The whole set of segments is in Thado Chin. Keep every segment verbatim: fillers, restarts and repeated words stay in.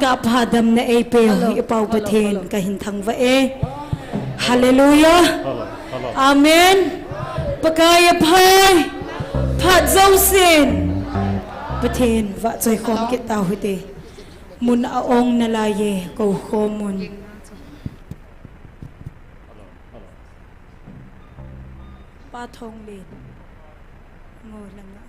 Tapha damna eipeu i Pau Pathen kahin thangvah e. Hallelujah. Amen. Pakai aphai. Phat jousen Pathen vahchoi khom kit tau hite. Mun a-ong nalai e, kou khom un. Pa Thonglen. Ngo langa.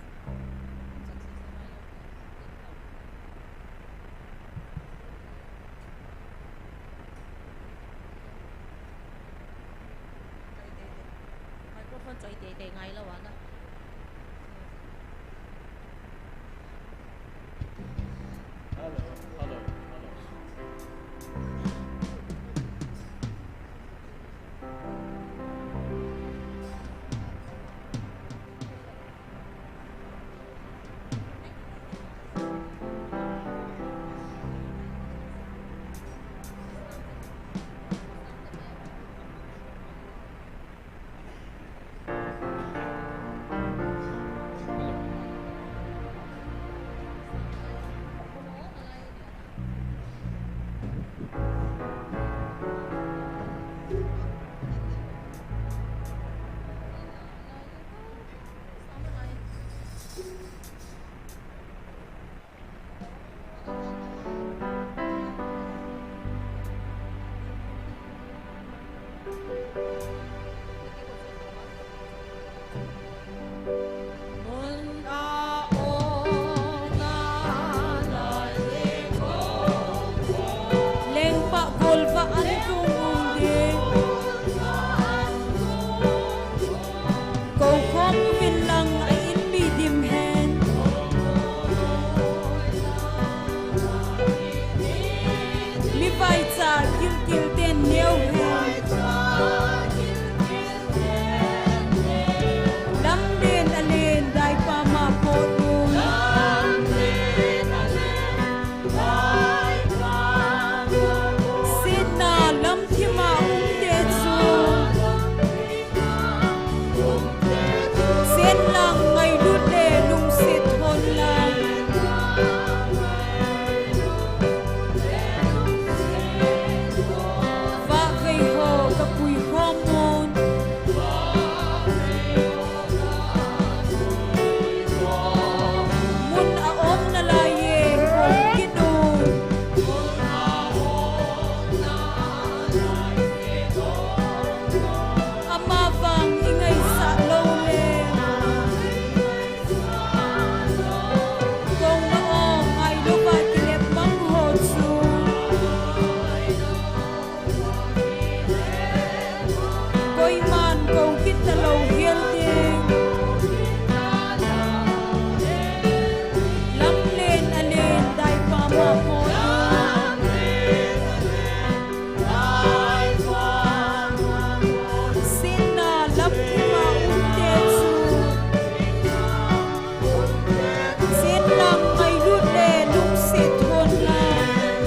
Microphone choi teitei ngai lou a na. Lengpa golvah an tung um ding. Kou khom uvin lang a in mi dim hen. Mi vaicha kilkil ten neo hen. Lamlen alen daipa ma pot un. Setna lamthima umte chu. Sen lang ngailut le lungset hon lang. Vahvei ho kapui khom un. Mun a-om nalai e, kong kit un. Amavang i ngaisah lou le. Kong na-ong ngailouva kilep mang ho chu. Koiman kou kit talou hel ding. Lamlen alen daipa ma pot un. Setna lamthima umte chu. Sen lang ngailut le lungset hon lang.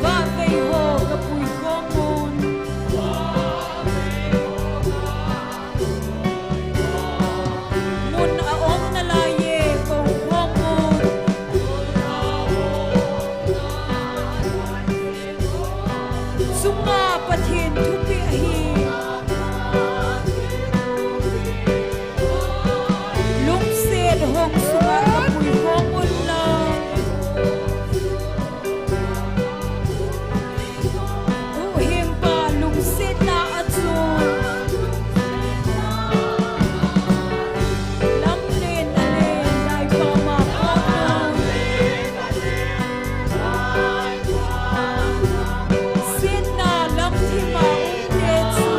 Vahvei ho kapui khom un. Mun a-om nalai e, kou khom un. Chunga Pathen thupeh ahi. Lungset hong sunga kapui khom un lang. Huhhingpa lungsetna a chu. Lamlen alen daipa ma pot un. Setna lamthima umte chu.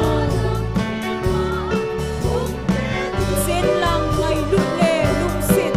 Sen lang ngailut le lungset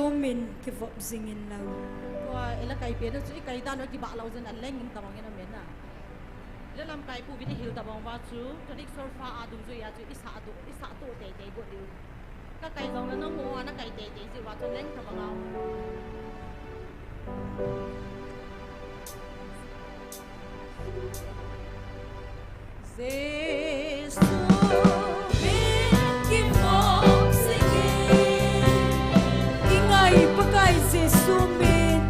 Min kivop jing in lang. Tua, ela kai pen chu i kai dan u kibah lou jeh in a leng in tabang in a men a. Ela lamkai pu vin i hil tabang uva chu, tonic solfa a dungjui a chu i sah to, i sah to teitei got diu. Ka kai jong le nang ho a na kai teitei jeh uva chu leng tabang a. Jesu min kivop jing in, i ngai Pakai Jesu min.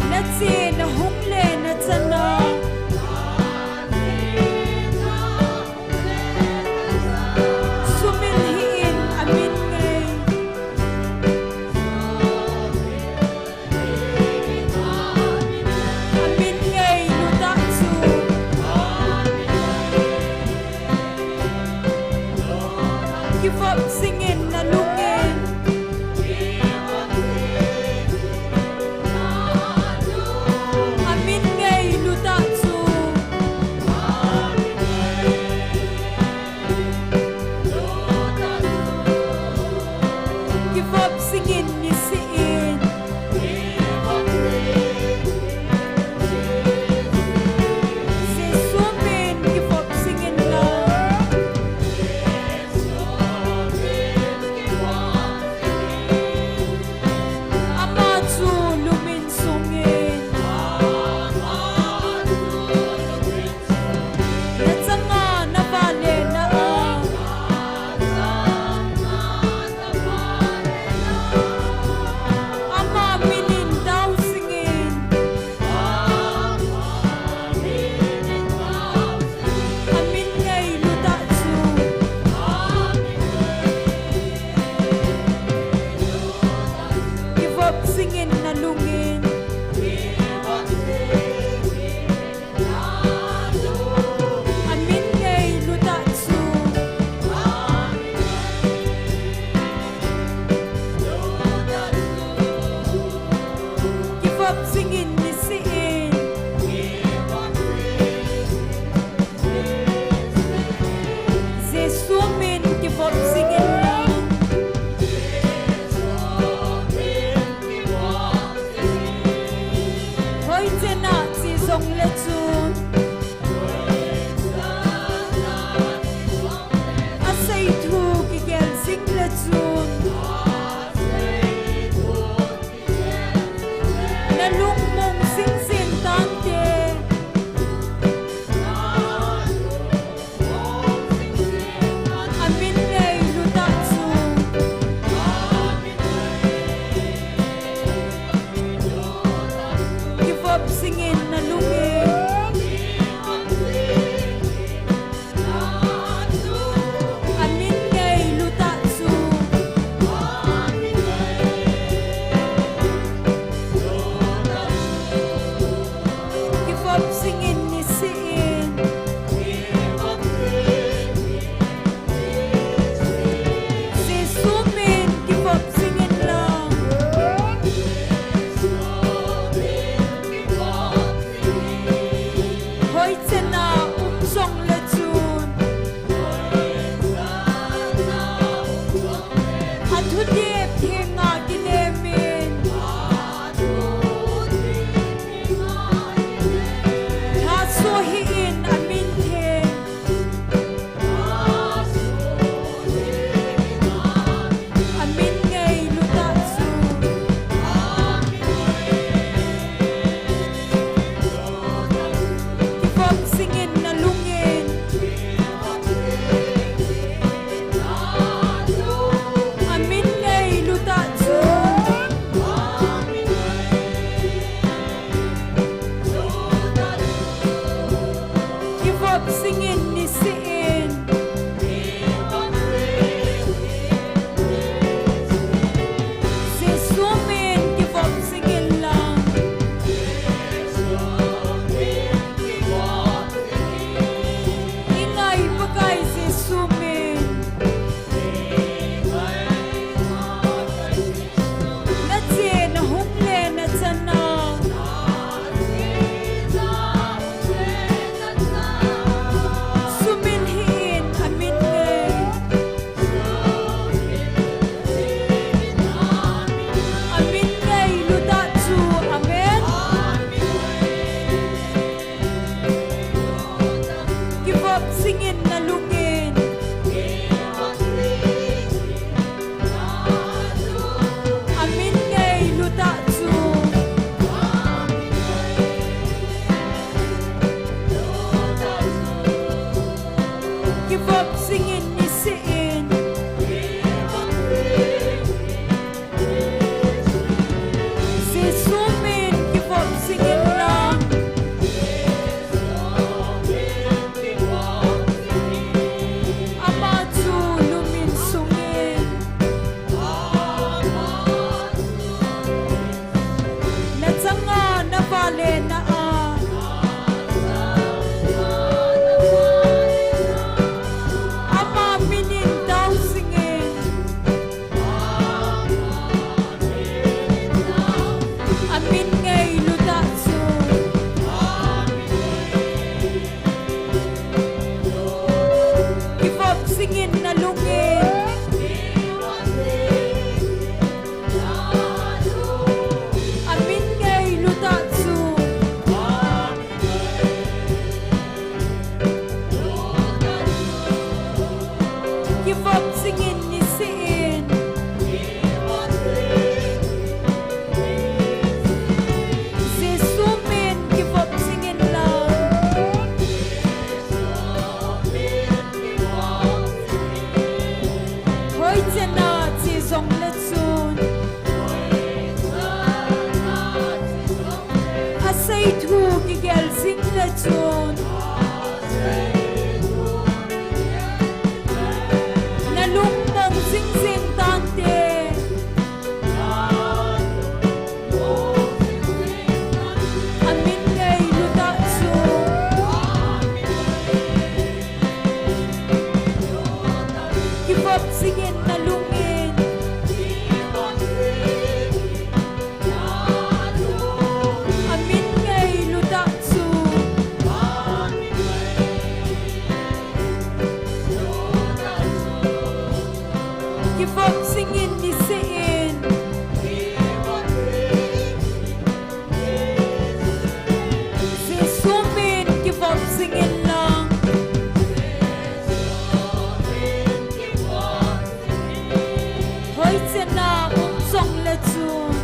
Na che na hung le na chana, sumil hih in a min ngei. A min ngei lutah chu kivop jing in na lung in. A min ngei lutah chu kivop jing in nisih in. Jesu min kivop jing in lang. Ama chu lum in sung in. Na changa na vale na a. Ama min in tao jing in. A min ngei lutah chu kivop jing in na lung in. A min ngei lutah chu kivop jing in nisih in. Jesu min kivop jing in lang. Hoi chen a che jong le chun, a sei thu kigel jing le chun, na lung mong jing jing tante. A min ngei lutah chu kivop jing in na lung in. Thu kigel jing le chun, nalung mong jing jing tante. Amin ngailut tah chu kivop jingin nalungin. Amin ngailut tah chu kivop jingin niseh in. Jesu min kivop jingin lang. Hoiche na um jongle chun,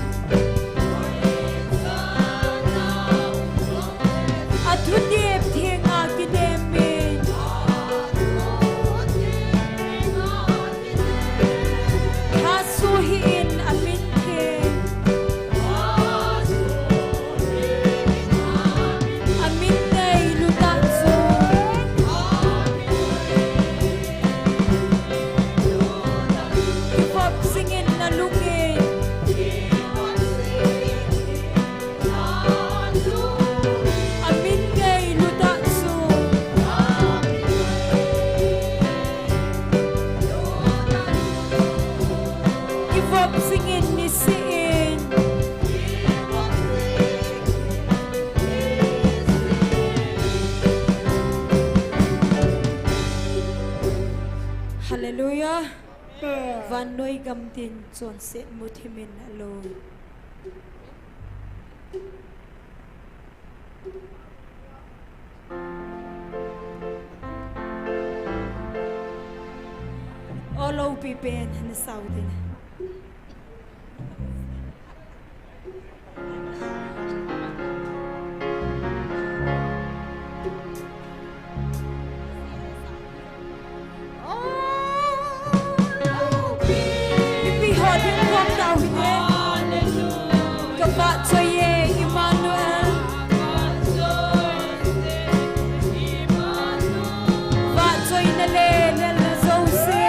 athutep thenga kinem in. Hasu hi in amin theng. Amin ngailut tah chu kivop jingin nalungin. Amin ngailut tah chu kivop jingin niseh in. Hallelujah. Vannoi gam tin chonset muthimin alou. O loupi pen nasau din. Mipi ho ding khom tau hite. Ka vahchoi e Emmanuel. Vahchoina le lelna jouse.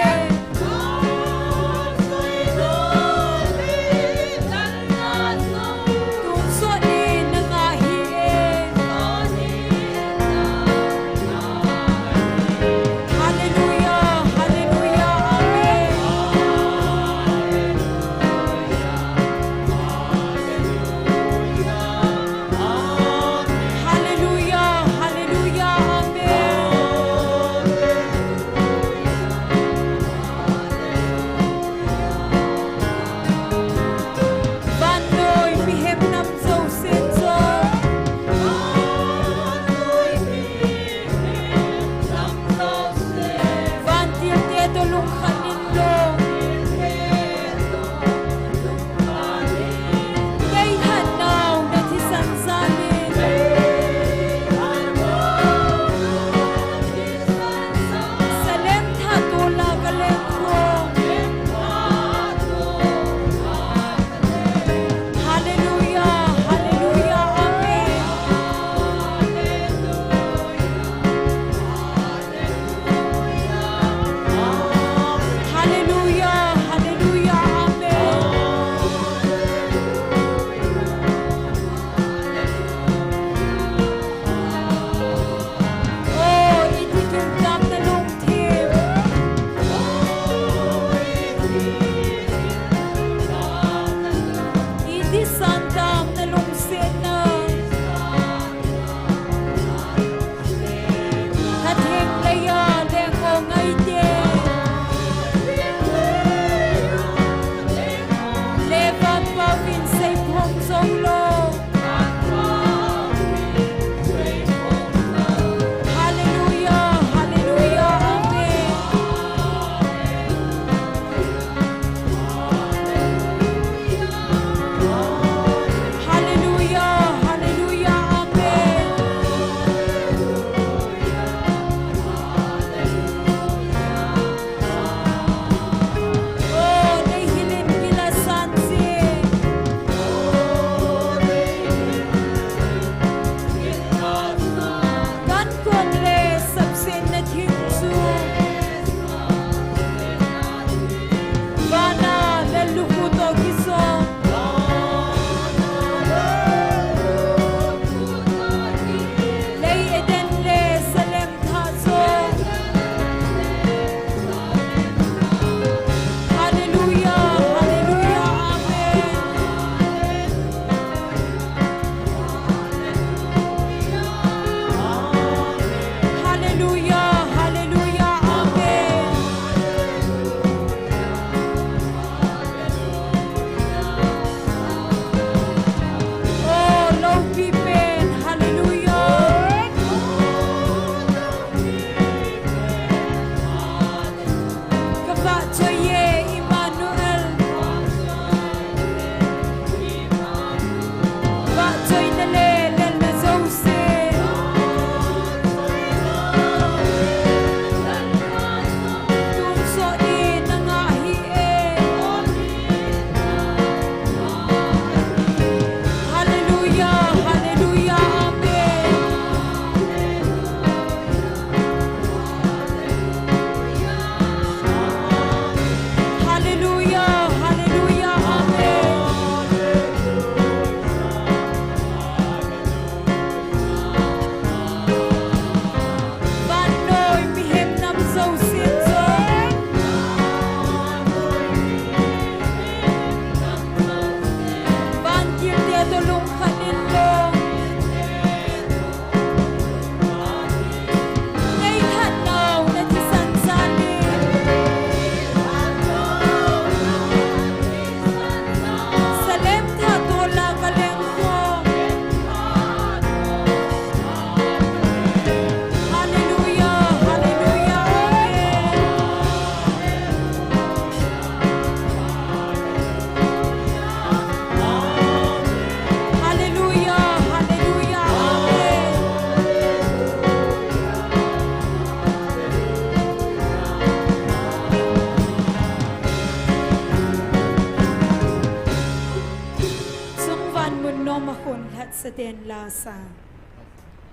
Sa.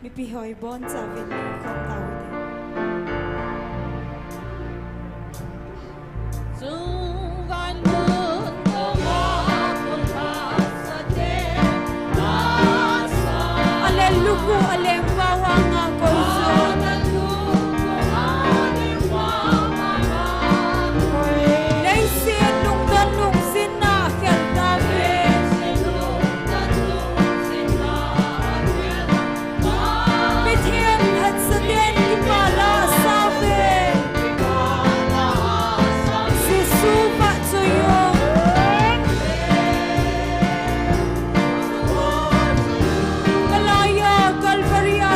Mipi hoi bon cha vin ni khom tau te. Aleluku alem vawanga koisu. Leiset lungdon lungsinna khel tave. Mithem phatsaten kipah la save. Jesu vahchoi o. Kalai a Calvary a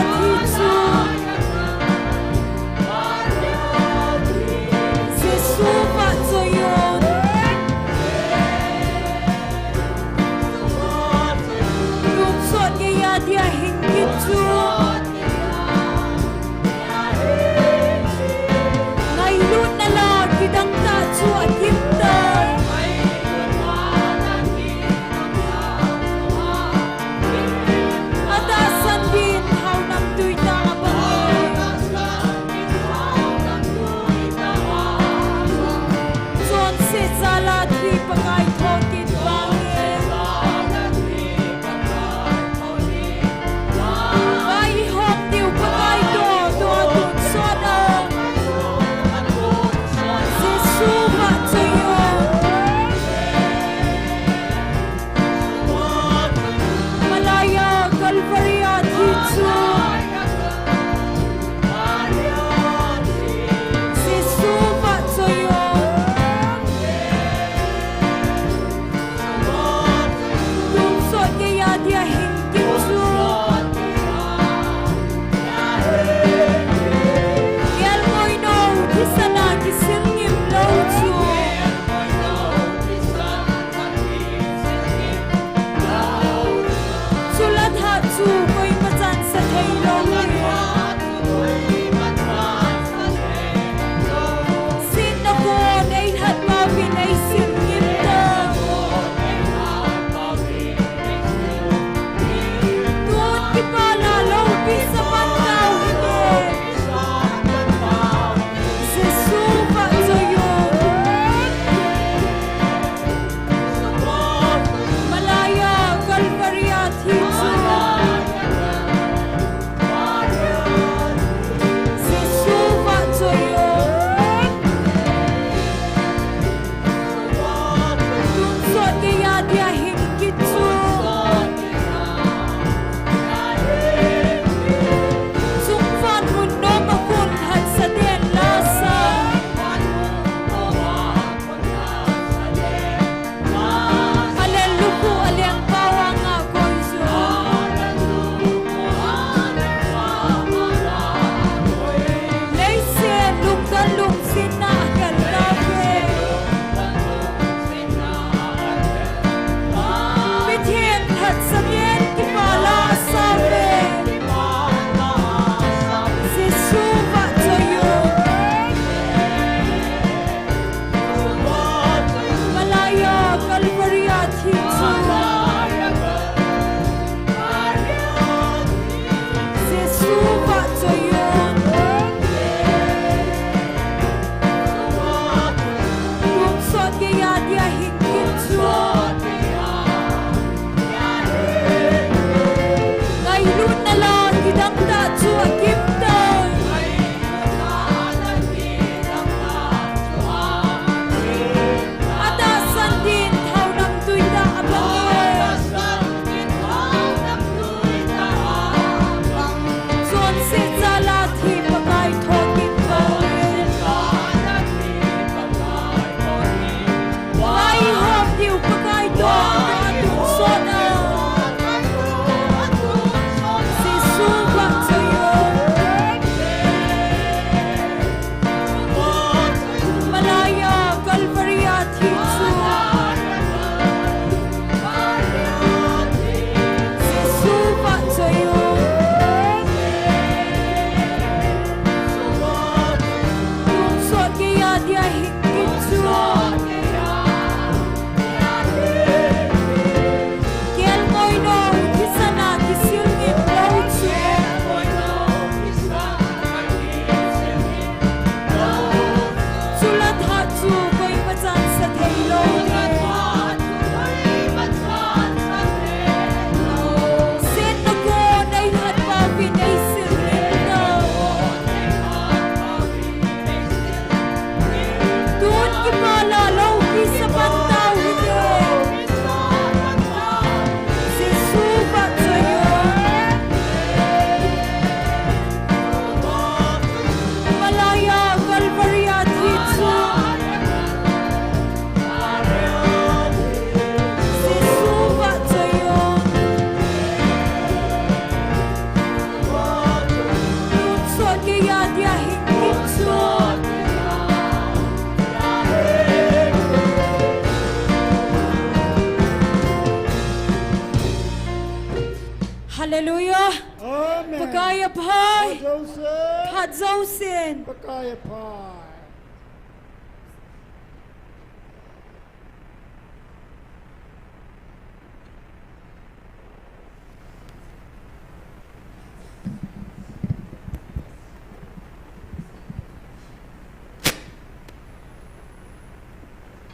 Amen. Pakai aphai. Phat jousen. Phat jousen. Pakai aphai.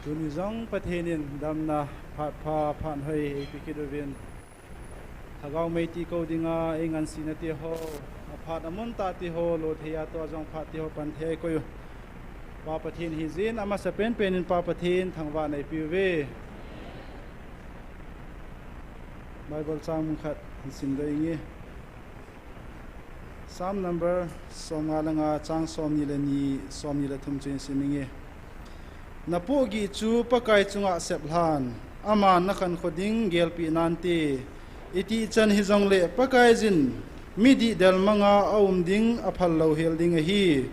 Tuni jong Pathen in damna phat pha, phat hoi eipe kit uvin. Lhagao mei ti kou dinga, eingansena ti ho, aphat amun tah ti ho, lo thei a toh jong phat ti ho, pan thei koi u. Pa Pathen hijin, amasapen pen in Pa Pathen thangvah in eipe uve. Bible chang mun khat hin simdoh inge. Psalm number somnga le nga, chang somni le ni, somni le thum chu hin sim inge. Na pohgih chu Pakai chunga sep lhan, aman na khankho ding gelpeh nante. Itih chan hijongle Pakai jin, mi dihdel manga aum ding, aphal louhel ding ahi.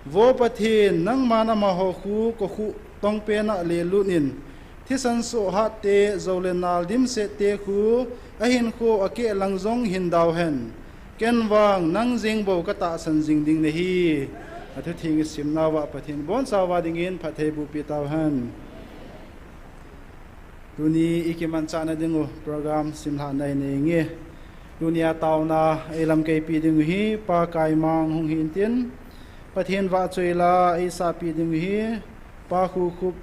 Vo Pathen, nangman amaho khu kokhuh tongpen a lelut in, thisan soh hat te, jou le nal dimset te khu, ahinkho akeh lang jong hin dau hen. Ken vang nang jeng bou katahsan jing ding nahi. Athutheng isimnauva Pathen in abonchauva dingin phatthei bohpeh tauhen. Tuni ikimanchahna dingu program simlhahna inei inge. Tunia taona eilamkaipi dingu hi Pa Kaimang hung hintin, Pathen vahchoila eisahpi dingu hi Pa Khukhup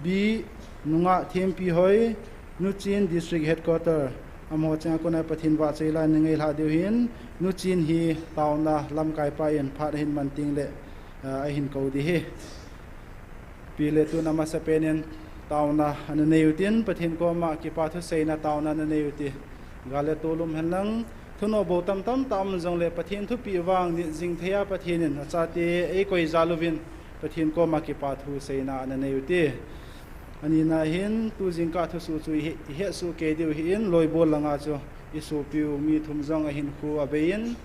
Bi, nungah Thempi Hoi, Nuchin District Headquarter, amaho chunga kona Pathen vahchoila inei lhah diu hin, Nuchin hi taona lamkaipa in phat ahin man tengle, ah, ahin kou ding ahi. Pi le tun amasapen in taona ana nei utin, Pathen koma kipa thuseina taona ana nei uti. Gal le tol um henlang, thunoh bou tamtah um jongle Pathen thupeh vang nit jing thei a Pathen in achate eikoi jal uvin, Pathen koma kipa thuseina ana nei uti. Anina hin, tu jingkah thusoh chu ihet, ihet soh kei diu ahin, Loibol langa chu isopiu mi thum jong ahinkho abei in,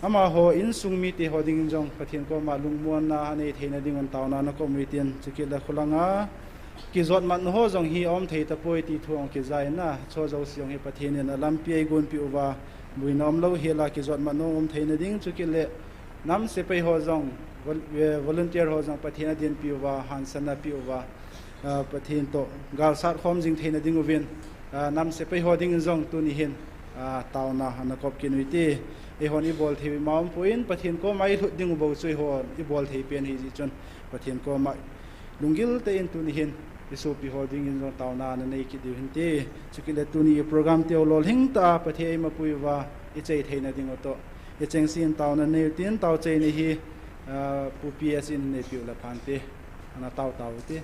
amaho insung mite ho dingin jong Pathen koma lungmonna anei theina dingun taona ana kom utin, chukit le khulanga kijotmatna ho jong hi aum thei tapoi ti thu hung kijai in, ajo jouse jong hi Pathen in alampi eigonpeh uva, boina umlou hela kijotmatna um theina ding, chukit le nam sepai ho jong, vol-, eh, volunteer ho jong Pathen adinpeh uva, hansanna apeh uva, ah, Pathen toh galsat khom jing theina dinguvin, ah, nam sepai ho dingin jong tuni hin, ah, taona ana kop kit u hite. Eihon ibol thei u ima umpon, Pathen koma ilhut dingu bou chu eihon ibol thei pen ahi jeh chun, Pathen koma lunggil tah in tuni hin isopi ho dingin jong taona ana nei kit diu hinte. Chukit le tuni program teu lolhing tah a Pathen eima pui uva, ichai theina dingu toh, ichengse in taona nei utin, taochaina hi, ah, Pu P S in neipiu le phante. Ana tao tao ute.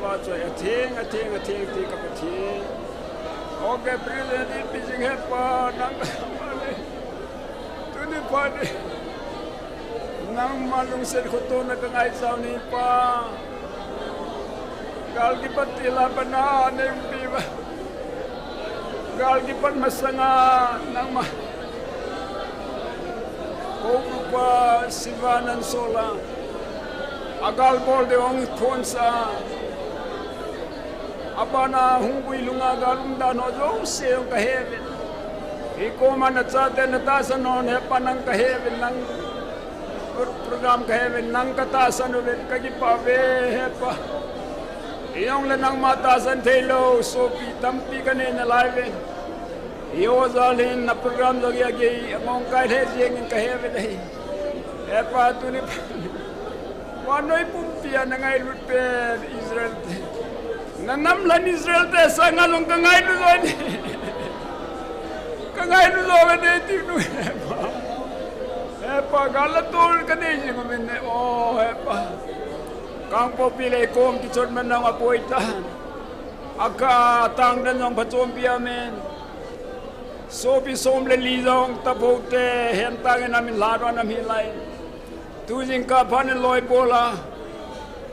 Pa choi atheng, atheng, atheng ti ka Pathen. O Gabriel, ni pi jing he Pa, nang ka pa ni. Tuni pa ni. Nangma lungset khotona ka ngaichat ni Pa. Gal kipat tila bana nei umpi uva. Gal kipat masanga nangma. Ko pa Sivanand Sola. Agal bol ding hung thonsa. Abana hung gui lunga gal umdan ho jouse hung ka he uve. Hikoma na chate na tahsan ho he Pa nang ka he uve nang. Pro-, program ka he uve nang ka tahsan uve ka kipah uve he Pa. Hijongle nangma tahsan thei lou, sopi tampi ka nei nalai uve. Hijongle na program jong agi agi ngong kai lheh jeng in ka he uve le. He Pa tuni pa. Vannoi pumpi a na ngailut pen Israel te. Na nam lhan Israel te sanga jong ka ngailu jo ni. Ka ngailu jo ve nei ti nu he Pa. He Pa gal la tol ka nei jing umin ne. O he Pa. Kangpokpi le kom kichot man nang apoi ta. Aka tang dan jong phachompi amen. Sopi som le li jong tapote hentang in amin lha don amin lai. Tu jingkah phat in loi bol a,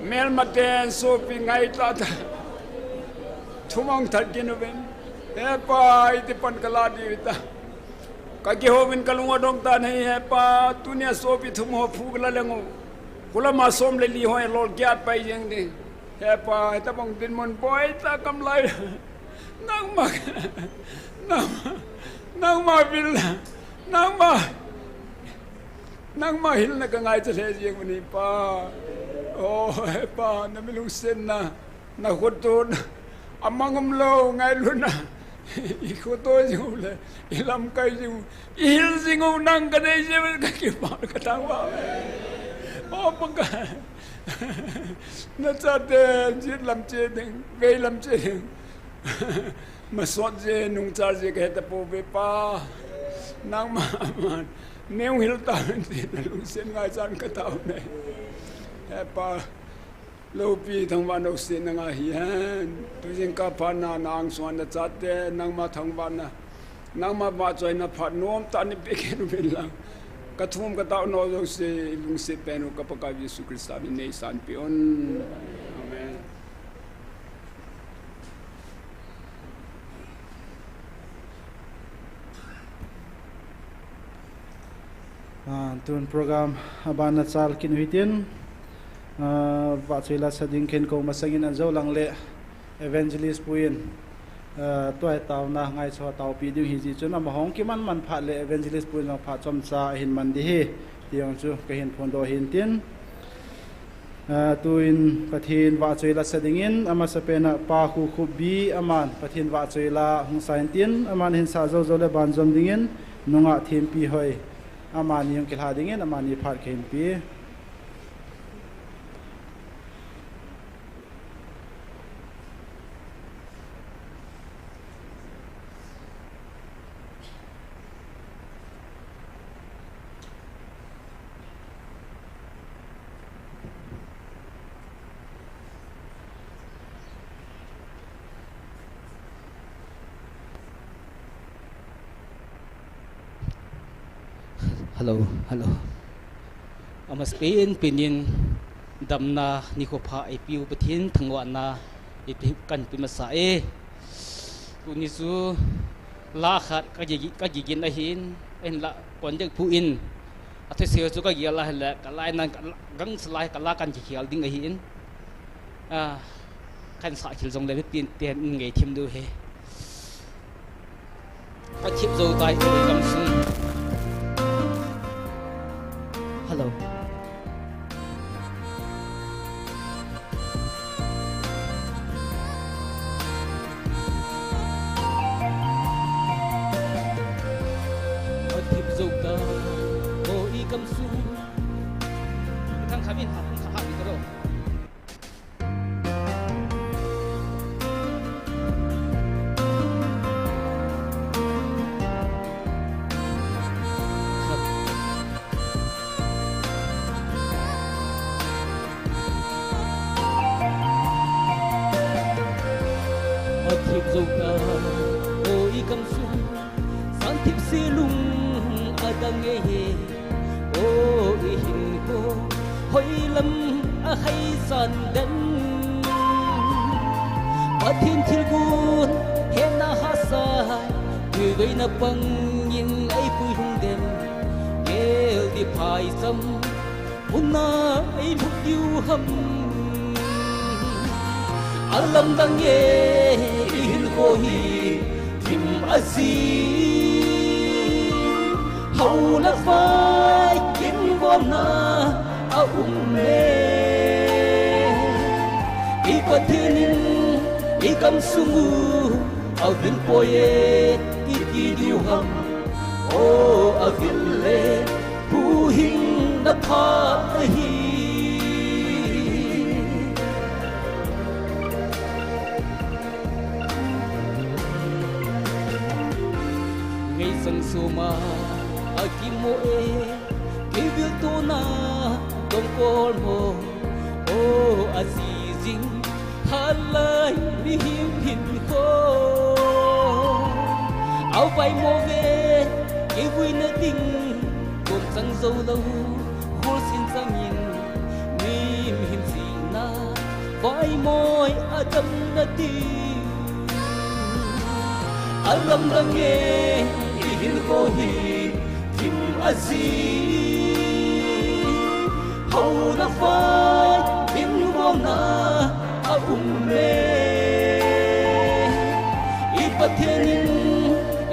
melmaten sopi ngaitah tah. Thum hung that kit uvin. He Pa, iti pan ka la diu ta. Ka kihou vin ka lung adong tan ahi, he Pa, tunia sopi thum ho phu ka la leng u. Kulama som le li ho e lol kiat pai jeng ding. He Pa, hitabang dinmun boi ta kam lai. Nangma, nangma, nangma vil, nangma. Nangma hilna ka ngaicha lheh jeng u ahi Pa. O, he Pa, na mi lungsetna, na khotona, amang umlou ngailutna. I khoto jing u le, i lamkai jing u, i hil jing u nang ka nei jeh uva ka kipah ka thangvah uve. O Pakai. Na chate, jet lam che ding, vei lam che ding. Masot jeh, nungchal jeh ka he tapouve Pa. Nangma, man. Neu hil tauvin tin, na lungset ngaichan ka taona ahi. He Pa, loupi thangvahna u se na ngai hen. Tu jingkah phat na, na angsunga na chate, nangma thangvahna. Nangma vahchoina phat nomtah in nei peh kit uvin lang. Ka thum ka taona jouse, lungset pen u ka Pakai Jesu Christa min in nei sanpeh un. Amen. Ah, tun program abana chal kit u hitin, ah, vahchoi la sa ding khen kou masangin ajou lang le evangelist pu in, ah, tua hi taona ngaicha taopi ding ahi jeh chun ama hung kiman man phat le evangelist pu in jong phat chomcha ahin man ding ahi, ti jong chu kahin phondoh ahin tin. Ah, tuin Pathen vahchoi la sa dingin, amasapen a Pa Khukhupbi, aman Pathen vahchoi la hung sa in tin, aman ahin sa jou jou le banjom dingin, nungah Thempi Hoi, amani hung kilha dingin, amani phat kahin pe. Hello, hello. Amasapen in, damna nikho pha eipeu Pathen thangvahna, ipi kan pe masa e. Tuni chu la khat ka gi, ka gigin ahin, ahinla contact pu in. Athusei chu ka gel a ahile, ka la in, ka la, gangsa la, ka la kan kikhel ding ahin. Ah, kan sa khel jongle mipin ten in ngei thim diu ahi. Ka thip jou tai, oi gamsung. Hello. Ka thip jou tai, oi gamsung. Thang khamin, ha, ha, ha, ha, ha. Athip jou ka, o i kamsung, santhip se lung adang e he. O i hinkho, hoilam a hai san den. Pathen thilgon, hena hahsa, tuivei na pangin ei pui hung den. Gel di phai sam, Muna ei lhut diu ham. Alamdang e, i hinkho hi thim aji. Hao le vai, ginvolna aum e. I Pathen in i kamsung u avil poi e, i ti diu ham. O avil le, huhhingna phat ahi. Ngeisang soma akimu e, kivil tuna dongkol mo. O aji jing, halai mihem hinkho. Avai mo ve, kivui na ding, kum chang jou lou, khul sin changin, mihem jina, vai moi adam na ti. Alamdang e, i hinkho hi thim aji. Hao le vai, ginvolna aum e. I Pathen in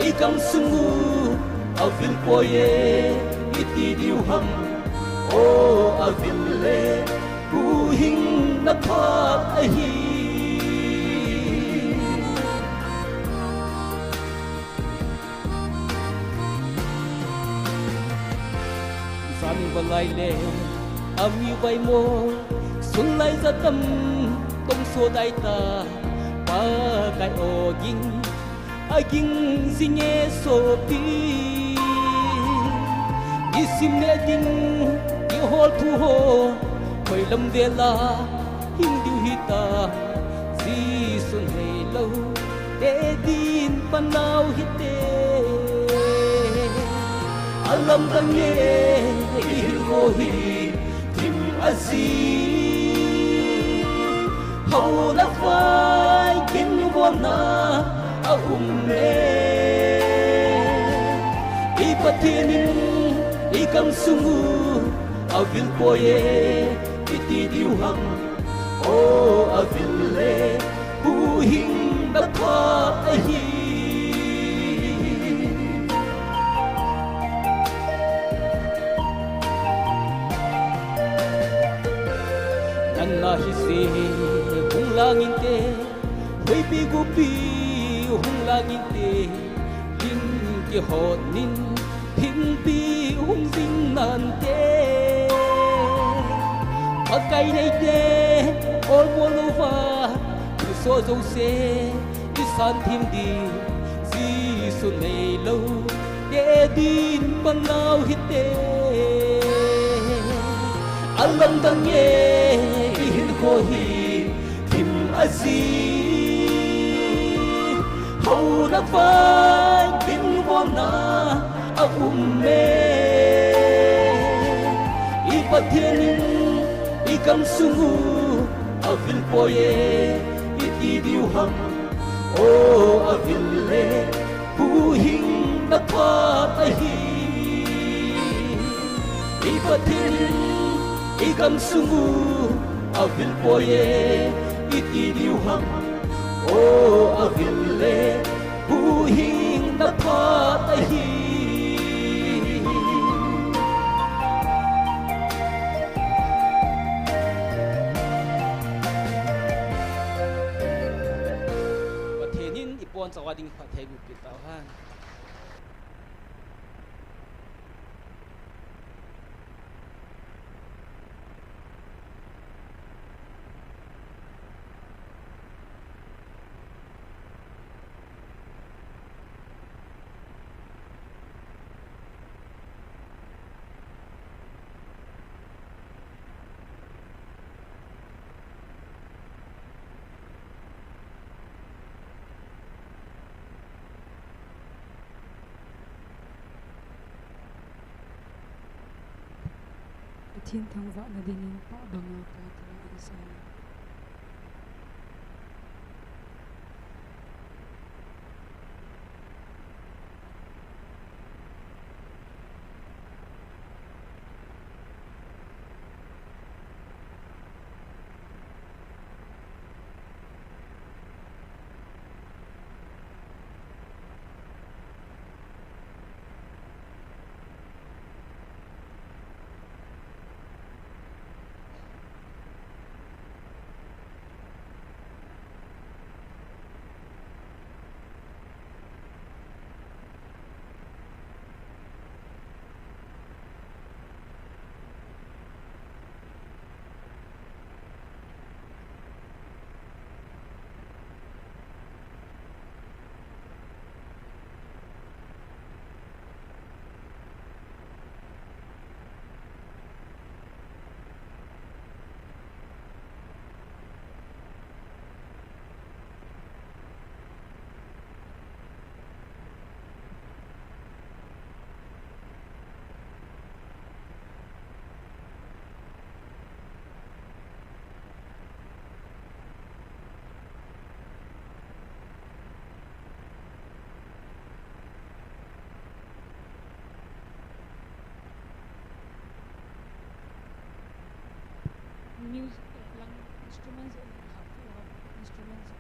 i kamsung u avil poi e, i ti diu ham. O avil le, huhhingna phat ahi. Jan valai le, ami vai mo, sun lai jatam, tong so dai ta, Pakai o ging, aging jing e sopi. Isim le ding, ihol thu ho, hoilam vela, hing diu hita, Jesu neilou, te din panau hite. Alamdang e, i hinkho hi thim aji. Hao le vai, ginvolna aum e. I Pathen in i kamsung u avil poi e, i ti diu ham. O avil le, huhhingna phat ahi. Nana hi se hung lang inte, huipi gupi hung lang inte, lim kihot nin, Thingpi hung jing nante. Pakai neite, olmo louva, thuso jouse, isan thim ding, Jesu neilou, te din panau hite. Alamdang e, i hinkho hi, thim aji. Hao le vai, ginvolna aum e. I Pathen in i kamsung u avil poi e, i ti diu ham. O avil le, huhhingna phat ahi. I Pathen in i kamsung u avil poi e, i ti diu ham. O avil le, huhhingna phat ahi. Pathen in i poncha a ding phatthei boh peh tauhen. Thangvahna dingin pah banga Pa tana isah. Music, eh, lang instruments, eh, ha, eh, instruments.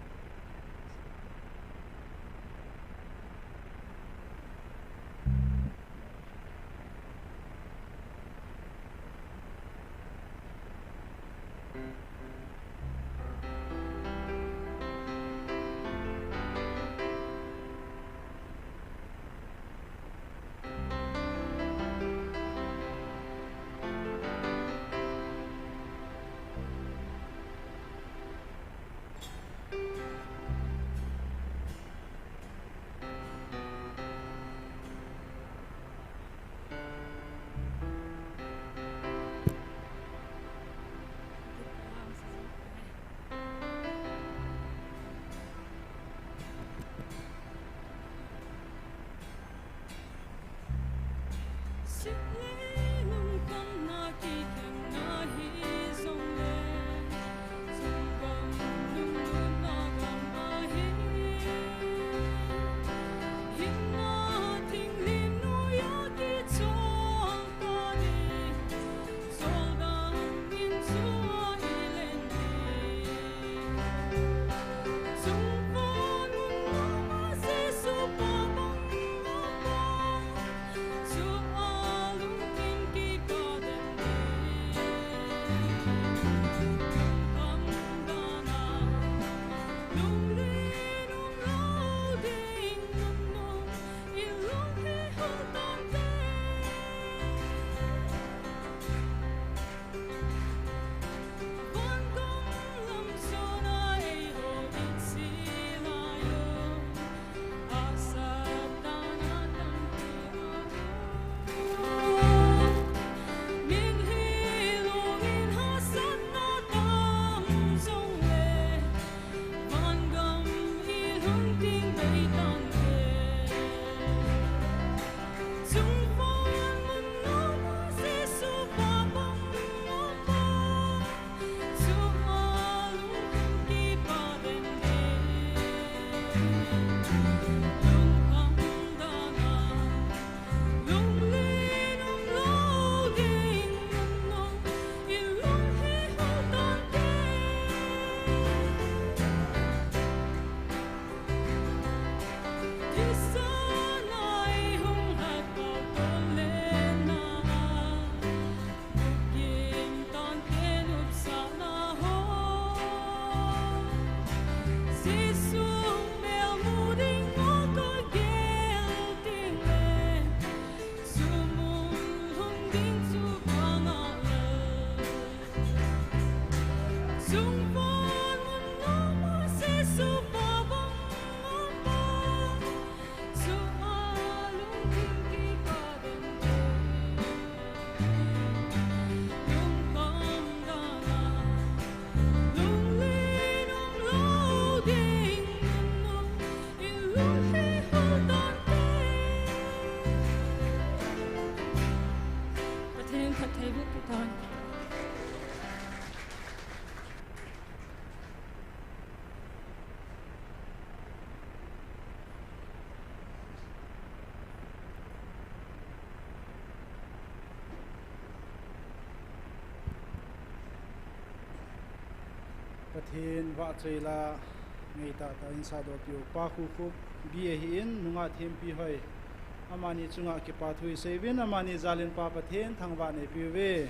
Pathen vahchoila ngeitah tah in sadoh piu Pa Khukhup B A hi in nunga thempi hoi. Amani chunga kipa thu isei uvin, amani jalin Pa Pathen thangvah neipiu ve.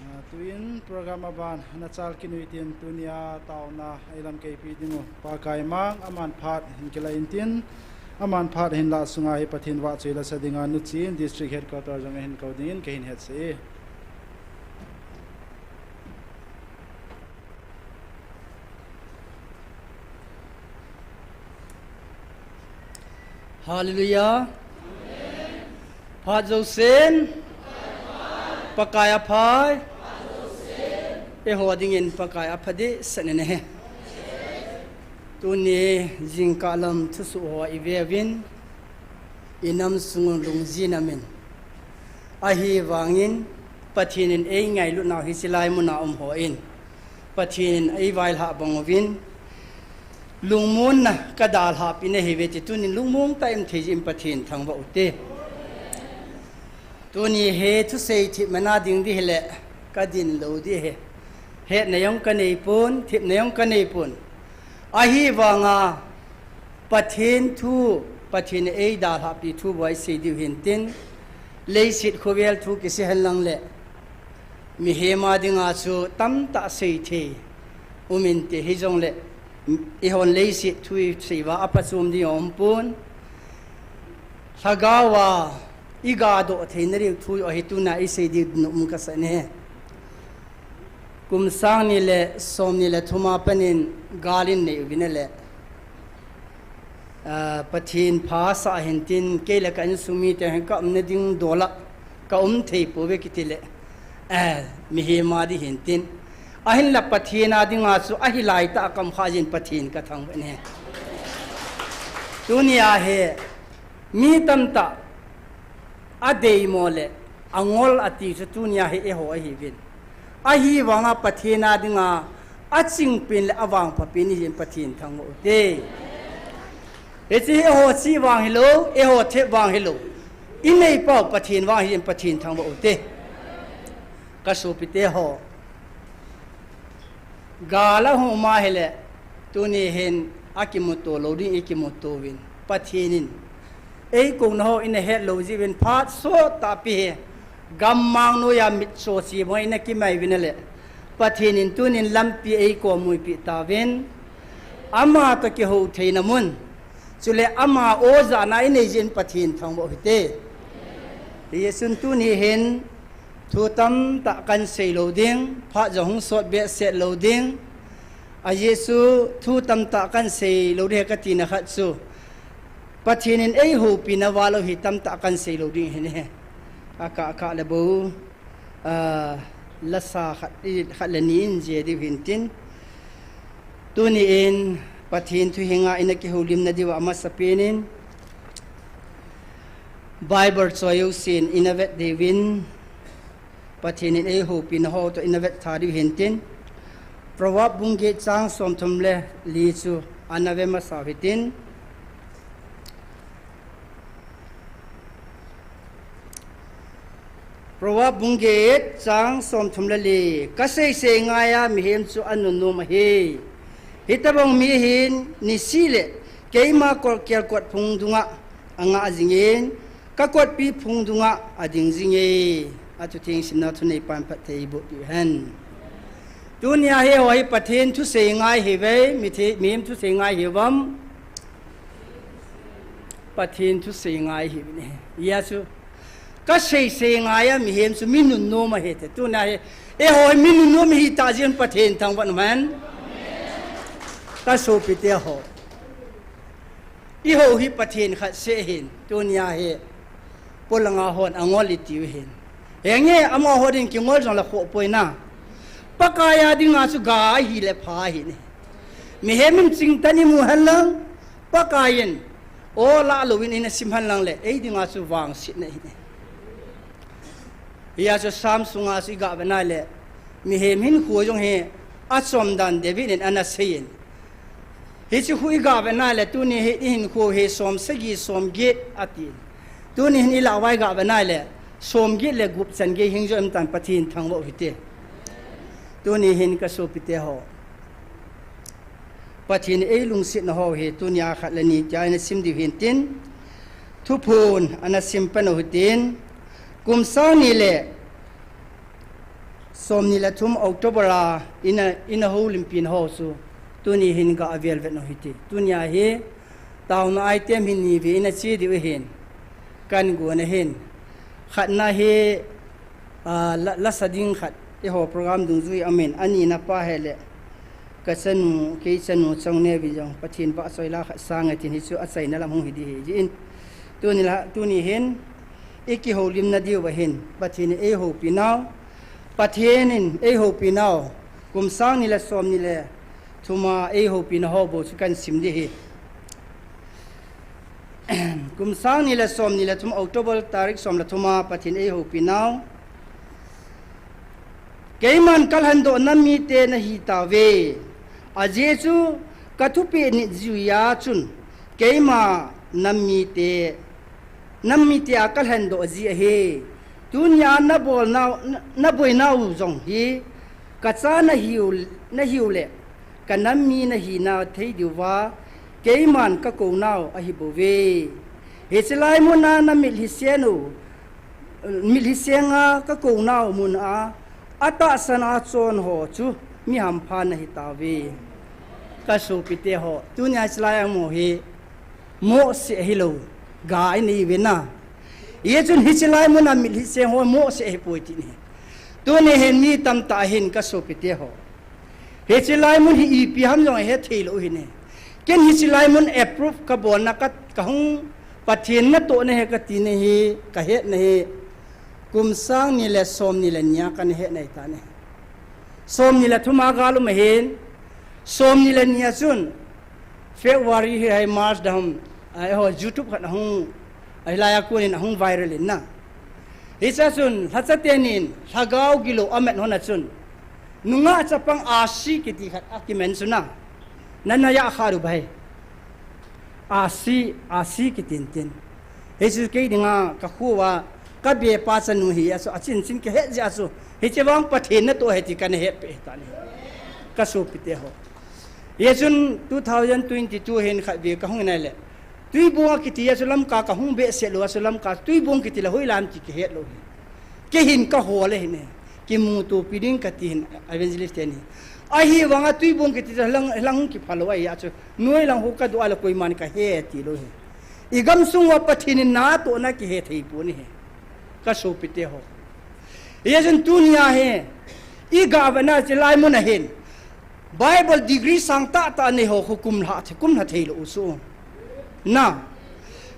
Ah, tuin program aban nachal kinui tin tunia taona eilam keipi dingu Pa Kaimang aman phat hin kila intin, aman phat hin lah sunga hi Pathen vahchoila sa dinga nuchin District Headquarter jong ahin kou dingin kahin hetsah e. Hallelujah. Phat jousen Pakai aphai. Eiho dingin Pakai apha dehset in ahi. Tuni jingkah lam thusoh ho ive uvin, inam sungun lungjin amin. Ahivangin Pathen in eingailut nau hiche lai muna um hon Pathen in eivailhah bang uvin, lungmonna kadalhahpi nahiuve ti tunin lungmong tah in thei jeh in Pathen thangvah ute. Tuni hi thusei thepna ding ding hile kadin lou ding ahi. Hetna jong kanei pon, thepna jong kanei pon. Ahivanga Pathen thu, Pathen in eidalhahpi thu bou isei diu hintin, leiset khovel thu kisei henlang le, mihem a dinga chu tamtah sei thei um inte, hijongle eihon leiset thu isei uva aphachom ding aumpon. Lhagao a igadoh theina diu thu ahi tuna isei diu nom kasah e. Kum sang ni le som ni le thum a pat in gal in nei uvin ahile, ah, Pathen pha asah hintin, kei le ka insung mite hin ka umna ding dol a ka um thei pouve kiti le, ah, mihem a ding hintin. Ahinla Pathen a dinga chu ahi laitah a ka um kha jeh in Pathen ka thangvah e. Tunia hi mi tamtah adeimo le angol ati chu tunia hi eiho ahiuvin. Ahivanga Pathen a dinga achingpen le avangphapen ihi jeh in Pathen thangvah ute. Hiche hi eiho chih vang hilou, eiho thep vang hilou. Inei pau Pathen vang ahi jeh in Pathen thangvah ute. Kasopite ho. Gal ahung um ahile, tuni hin akimuto lou ding ikimuto uvin. Pathen in eikouna ho ina het lou jeh uvin phat sot tah pi hi. Gammang noiya mitcho chi bang ina kimai uvin ahile, Pathen in tunin lampi eikomuipi tauvin. Ama toh kihou theina mun. Chule ama o jana inei jeh in Pathen thangvah uhite. Hijeh chun tuni hin thu tamtah kahin sei lou ding, phat jong hung sot behseh lou ding. Ajeh chu thu tamtah kahin sei lou ding katina khat chu Pathen in eihoupina val u hi tamtah kahin sei lou ding ahi. Akah kah le bou, ah, lasa khat, khat le ni in jih diu hintin. Tuni in Pathen thu henga ina kihoulimna diuva amasapen in Bible choi jousen ina vet diuvin, Pathen in eihoupina ho toh ina vet tha diu hintin, Proverb bung get chang somthum le li chu ana ve masa u hitin. Proverb bung get chang somthum le li, kasei sei ngaiya mihem chu anunnom ahi. Hitobang mi hin nisih le keima kol kelkot phung dunga angah jingin, kakotpi phung dunga ading jinge. Athutheng simna thuneipan phatthei eiboh piu hen. Tunia hi eiho hi Pathen thusei ngai hiuve, mithi, mihem thusei ngai hiuvam. Pathen thusei ngai hiuvin ahi. Hijeh chun kasei sei ngaiya mihem chu mi nunnom ahite. Tunia hi eiho hi mi nunnom ihitah jeh in Pathen thangvah un amen. Kasopite ho. Eiho hi Pathen khat seh ahin, tunia hi polanga hon angol itiu hin. Henge, amaho din kingol jongle khoh poi na. Pakai a dinga chu ga ahile pha ahi. Mihem in chingtah in imu henlang, Pakai in o lah louvin ina sim henlang le, ei dinga chu vangsetna ahi. Hijeh chun Psalm sunga chu iga vet nai le, mihem hinkho jong hi achom dan David in ana seiyin. Hiche khu iga vet nai le, tuni hi ihinkho hi som sagi som get ati. Tuni hin ilah uva iga vet nai le, som get le gup chan gei hing jo em tan Pathen thangvah u hite. Tuni hin kasopite ho, Pathen in eilungsetna ho hi tunia khat le ni tia ina sim diu hintin, Thuphon ana sim pan u hitin, kum sang ni le som ni le thum October a ina, ina houlimpina ho chu tuni hin ga avel vet u hite. Tunia hi taona item hi ni vei ina che diu ahin, kan gon ahin. Khatna hi, ah, la, lasa ding khat, eiho program dungjui amin, anina pa hi le, ka chanu, kei chanu Chongneo in jong, Pathen vahchoi la khat sang e tin hichu achaina lam hung hi ding ahi jeh in. Tuni la, tuni hin, ikihoulimna diu ahin, Pathen in eihoupi nau, Pathen in eihoupi nau, kum sang ni le som ni le thum a eihoupina ho bou chu kan sim ding ahi. Kum sang ni le som ni le thum October tarik som le thum a Pathen in eihoupi nau. Keiman kalhendoh nam mite nahi tauve. Ajeh chu kathupeh nit jui a chun keima nam mite, nam mite a kalhendoh ji ahi. Tunia nabol nau, na, naboi nau jong hi kacha nahiu, nahiu le kanam mi nahi na thei diuva, keiman kakou nau ahi bouve. Hiche lai muna namit hi sen u, mit hi senga kakou nau muna, atahsan a chon ho chu mi hampha nahi tauve. Ka sopite ho, tunia hiche lai a um ho hi, mohseh hilou, ga inei uve na. Hijeh chun hiche lai muna mit hi seng ho mohseh ahipoi ti ahi. Tuni hin mi tamtah hin ka sopite ho. Hiche lai mun hi ipi ham jong ahe thei lou ahi ne. Ken hiche lai mun approve kabolna ka, kahung Pathen natohna ahi kati na hi, kahetna hi. Kum sang ni le som ni le ni a kana hetna ahitan ahi. Som ni le thum a gal um ahin. Som ni le ni a chun February hi hai March da ham, ah, eiho YouTube khat ahung, ahilai a konin ahung viral in na. Hiche a chun, lhacha tenin, lhagao gilou amet hon a chun, nungah chapang Asi kiti khat akimen chu na, nana ya kha ru bai. Asi, Asi kitin tin. Hichu kei dinga kakhoa, kabepa chanu hi a chu, achin chin kahet jeh a chu, hiche vang Pathen natoh ahi ti kana hetpeh ahitan ahi. Ka sopite ho. Hijeh chun two thousand twenty-two hin khatvei kahung in ahile, Tuibong a kiti a chu Lamka kahung behseh lou a chu Lamka Tuibong kiti le hoilam ti kihet lou hi. Kei hin kahol ahi ne. Kimutopi ding kati hin evangelist teni. Ahivanga Tuibong kiti chu lang, lang hung kipha lou ahi a chu. Noi lang ho kadoh a le koiman kahe ti lou hi. Igamsung uva Pathen in natohna kihe thei pon ahi. Ka sopite ho. Hijeh chun tunia hi, iga vetna hiche lai mun a hin, Bible degree sang tahtah nei ho khu kum lha thei, kum lha thei lou u chu. Na.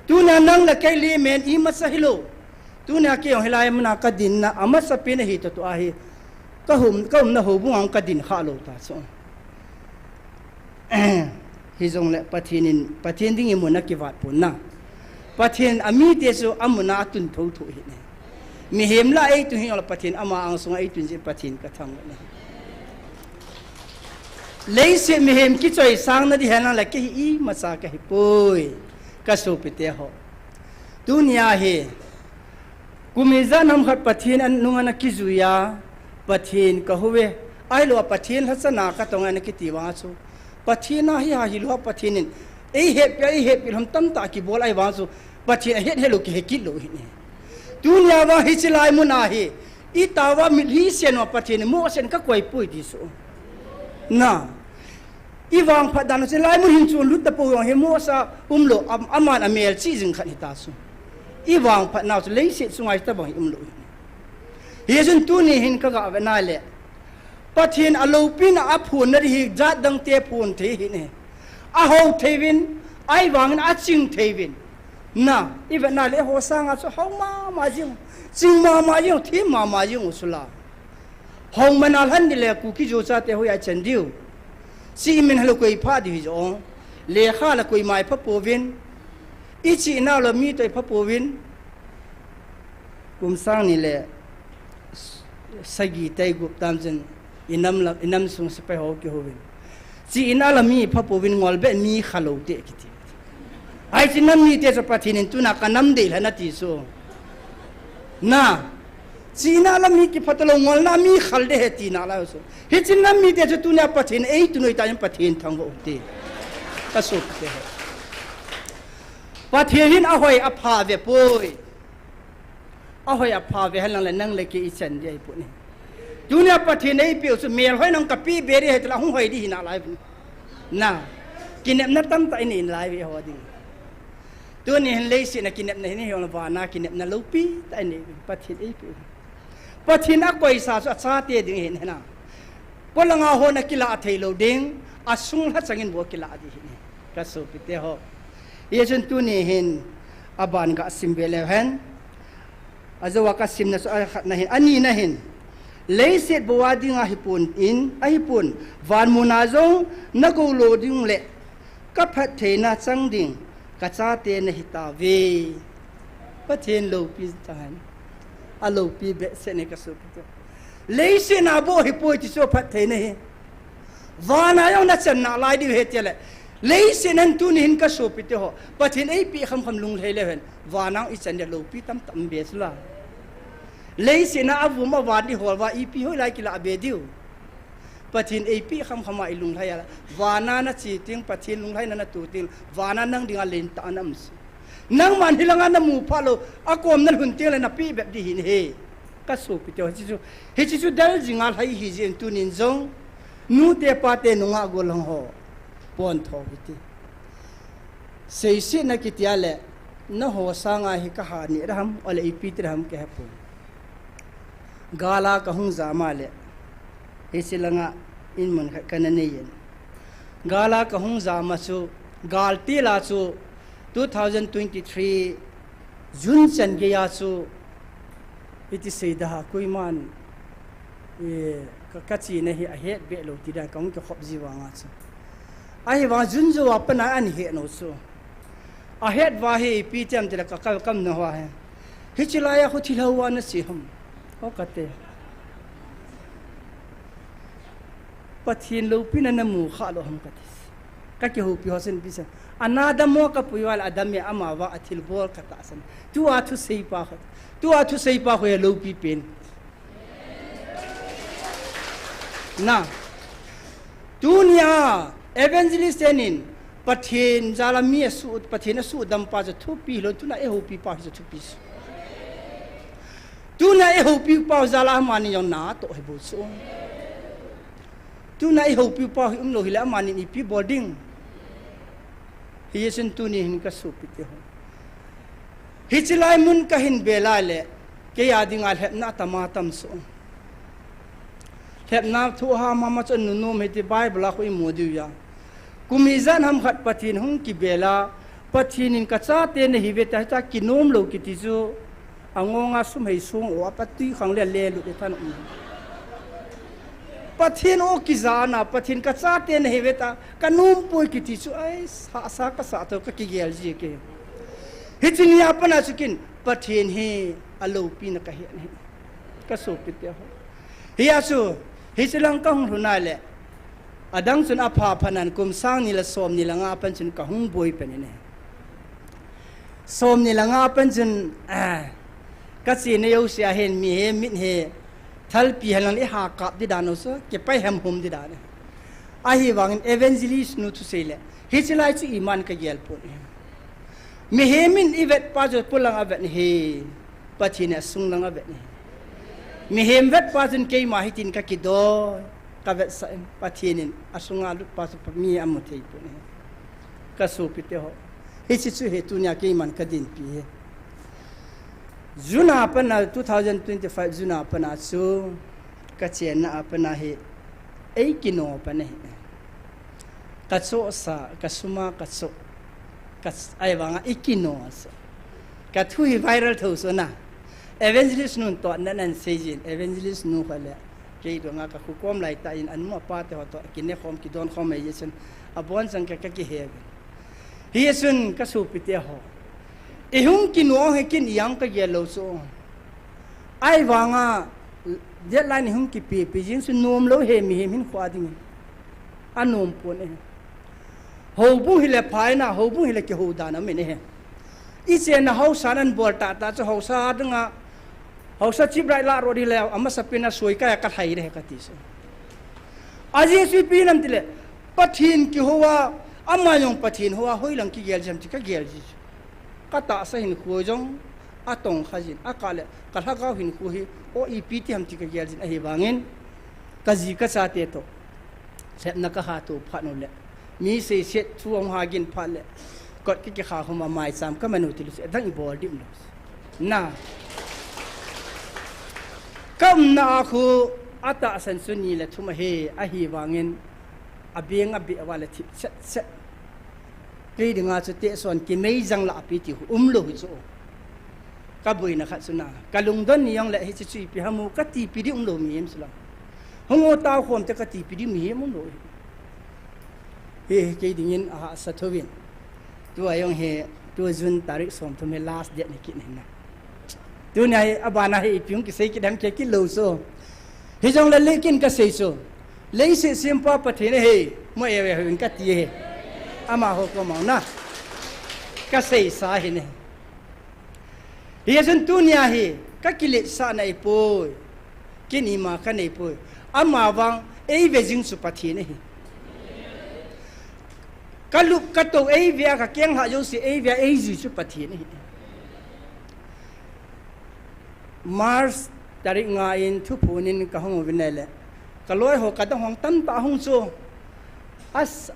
Tunia nang le kei lamkai imacha hilou. Tunia kei jong hilai muna kadinna, amasapen ahi toh toh ahi. Ka hum, ka umna houbung a kadin kha lou ta chu. Hijongle Pathen in, Pathen ding in mun akivat pon na. Pathen amite chu amun a atun thotho ahi ne. Mihem lah a eitun hijongle Pathen ama angsunga eitun jeh in Pathen kathangvah e. Leiset mihem kichoisang na ding henlang le kei hi imacha kahi poi. Ka sopite ho. Tunia hi, kum ijat ham khat Pathen anunga ana kijui a, Pathen kahou ve. Ahilou a Pathen lhacha na katong e ana kiti vang chu. Pathen a hi ha hilou a Pathen in, eihetpi, eihetpi lhom tamtah kibol ahi vang chu. Pathen ahet het lou kihe kit lou ahi ne. Tunia vang hiche lai mun a hi, itao va mit hi sen uva Pathen in mohseh in kakoi poi ti chu. Na. Ivangphat dan u chu lai mun hin chun lut tapou jong hi mohseh a umlou, am-, aman amelchih jing khat hita chu. Ivangphat nau chu leiset chunga hitobang hi umlou. Hijeh chun tuni hin kaga vetna le, Pathen aloupina aphonna ding hi jat dang te phon thei ahi ne. Ahou thei uvin, ahivangin aching thei uvin. Na, ivetna le eiho sanga chu hou mama jing, ching mama jing, them mama jing u chu la. Hou mana lhan ding le Kuki Zo chate hoiya chen diu. Chi imin halo koi pha diu hi jo. Lekha la koima ipha pouvin. Ichi nau la mi toh ipha pouvin. Kum sang ni le sagi tai gup tam chen inam la, inam sung sepai ho kihouvin. Chi ina la mi ipha pouvin ngol be mi khalou te kiti. Ai chi nam mite chu Pathen in tuna ka nam dei lhana ti chu. Na. Chihna la mi kiphat lou, ngolna mi khal de he tina la so. Hiche nam mite chu tunia Pathen ei tunoi ta in Pathen thangvah u te. Ka sopite ho. Pathen hin ahoi apha ve poi. Ahoi apha ve hen lang le nang le kei ichan ding ahi poi. Tunia Pathen eipeh u chu melhoi nang kapeh be ding ahi tile hung hoi ding hinalai. Na. Kinepna tamtah inei nalai ve ho ding. Tuni hin leiset a kinepna hin, hijongle vana kinepna loupi tah inei, Pathen eipeh u. Pathen akoisa chu achate ding ahin, hena. Polanga hon akilah thei lou ding, asung lhachang in bou akilah ding ahin. Ka sopite ho. Hijeh chun tuni hin aban ga sim ve leu hen. Ajou a ka simna chu akhatna hin, anina hin. Leiset bou a dinga hipon in, ahipon, van muna jong nagou lou ding le, ka phattheina chang ding, ka chate nahi tauve. Pathen loupi tahen. Aloupi behseh e ka sopite. Leiset a bou hipoi ti chu phattheina hi. Vana jong nachan nalai diu ahi tile. Leiset a hin tuni hin ka sopite ho. Pathen eipeh khamkham lunglhai leu hen. Vana ichan ding loupi tamtah um be sula. Leiset a avum avan ding hol uva ipi hoilai kilah be diu. Pathen eipeh khamkham a ilunglhai a. Vana nache teng, Pathen lunglhaina natoh teng. Vana nang dinga lentah a na um sih. Nangman hilanga namu phat lou, akom nalhun teng le napeh bep ding ahin ahi. Ka sopite ho, hiche chu, hiche chu del jinga lhai hijeh in tunin jong, nute pate nungah gollhang ho, pontho kiti. Seisetna kiti a le, nangho sanga hi kaha neh ding ham, ole ipi ti ding ham kahepon. Gal a kahung jam a le, hiche langa in mun khat kana nei in. Gal a kahung jam a chu, gal til a chu, two thousand twenty-three June chan geiya chu, iti sei ding ham, koiman, eh, ka, kachena hi ahet be lou ti dan kahung kikhop ji vanga chu. Ahivang June jou a pat a ahin het nau chu. Ahet uva hi ipi ti ham tile ka, ka, ka kamna hoa hi. Hiche laiya khu thilha hoa nache ham. O kate. Pathen loupina namu kha lou ham kati. Ka kihoupi ho chun ipi asei. Ana dam mo kapui uva le adam e, amavang a thilbol katahsan. Tua thuseipa khat. Tua thuseipa khu hi aloupi pen. Na. Tunia evangelist tenin Pathen jal a mi asu, Pathen asuhdam pa chu thupi lou, tuna eihoupi pa hi chu thupi. Tuna eihoupi pa jal a amani jong natoh hi bou chu. Tuna eihoupi pa hi umlou hile amani ipi bol ding. Hijeh chun tuni hin ka sopite ho. Hiche lai mun kahin be lai le, keiya dinga lhepna atama tam so. Lhepna thu ham ham a chu nunom hiti Bible a khu imu diu ahi. Kum ijat ham khat Pathen hung kibel a, Pathen in kachate nahiuve tia, hitia kinom lou kiti chu, angonga sum hei song o, apa tui khang le le lut e than um. Pathen o kijana, Pathen kachate nahiuve tia, kanom poi kiti chu, ai, sa, sa kasa to kakigel ji ke. Hiche nia pat a chu ken, Pathen hi aloupina kahe ahi. Ka sopite ho. Hia chu, hiche lang kahung lhun a le, adang chun apha phat nan kum sang ni le som ni le nga a pat chun kahung boi pen in ahi. Som ni le nga a pat chun, ah, kachena jouse a hin mihem mit hi, thalpi hen lang le iha kap ding dan u chu, kipai hem hum ding dan ahi. Ahivangin evangelist nu thusei le, hiche lai chu iman kagel pon ahi. Mihem in ivet pa chu polang avet ahi, Pathen in asung lang avet ahi. Mihem vet pa chun keima hitin kakidoi, kavetsah in, Pathen in asunga lut pa chu mi amu thei pon ahi. Ka sopite ho. Hiche chu hi tunia keiman kadinpi ahi. June a pat a, two thousand twenty-five June a pat a chu, kachenna a pat a hi, eikino pan ahi. Kachohsa, kasum a kachoh. Ka, ahivanga ikino sa. Kathu hi viral tho so na. Evangelist nun toh nan, nan sei jin. Evangelist nu kho le. Kei donga kakhu kom lai tah in anu apa te ho toh kine khom kidon khom ahi jeh chun. Abon chang ka, kakihe uvin. Hijeh chun ka sopite ho. Ihung kino hi ken ijat kagel lou chu. Ahivanga deadline ihung kipe, pe jing chu nom lou ahi mihem hinkho a dingin. Anom pon ahi. Houbung hile phaina, houbung hile kihou dan aum in ahi. Ichenna haosa nan bol tahtah chu haosa dinga Haosa chief right lah ro di le, amasa pen a soi ka ya ka thai de ka ti so. A Jesu pi nam ti le, Pathen kihou a, ama jong Pathen hou a, hoilang kigel jam ti ka gel ji. Ka tahsa hinkho jong, atong kha jin, a ka le, ka lhagao hinkho hi, o ipi ti ham ti ka gel jin, ahivangin, ka ji ka chate to. Sepna ka ha to phat nu le. Mi seiset thu hung ha gin phat le. Kot ki ki kha huma mai cham ka manu ti lu se, dang i bol dim lo. Na. Ka umna a khu, atahsan chu ni le thum ahi, ahivangin, abeng a be a va le thip chet chet. Kei dinga chu te son ki mei jang la api ti khu um lo hi chu. Ka boina khat chu na. Ka lungdon ni jong le hi chu chu ipi hamu ka tipi di um lo mihem chu la. Hung o tao khom te ka tipi di mihem um lo hi. Hi, hi, kei dingin a hahsa thovin. Tu a jong hi, tu June tarik som thum hi last date ni kit ni na. Tunia hi, abana hi, ipi hung kisei kit ham kei kit lo so. Hi jong le le kin ka sei so. Leiset sempa Pathen hi, mo e we hin ka ti hi. Amaho koma na. Ka seisa hi ne. Hijeh chun tunia hi, ka kiletsahna ahipoi. Kin ima ka neipoi. Amavang, ei ve jing chu Pathen ahi. Ka lup ka tou ei ve a, ka keng lhah jouse ei ve a, ei jui chu Pathen ahi. March tarik nga in thuphon in ka hung uvin le. Ka loi ho ka dang hong tamtah hung chu. As,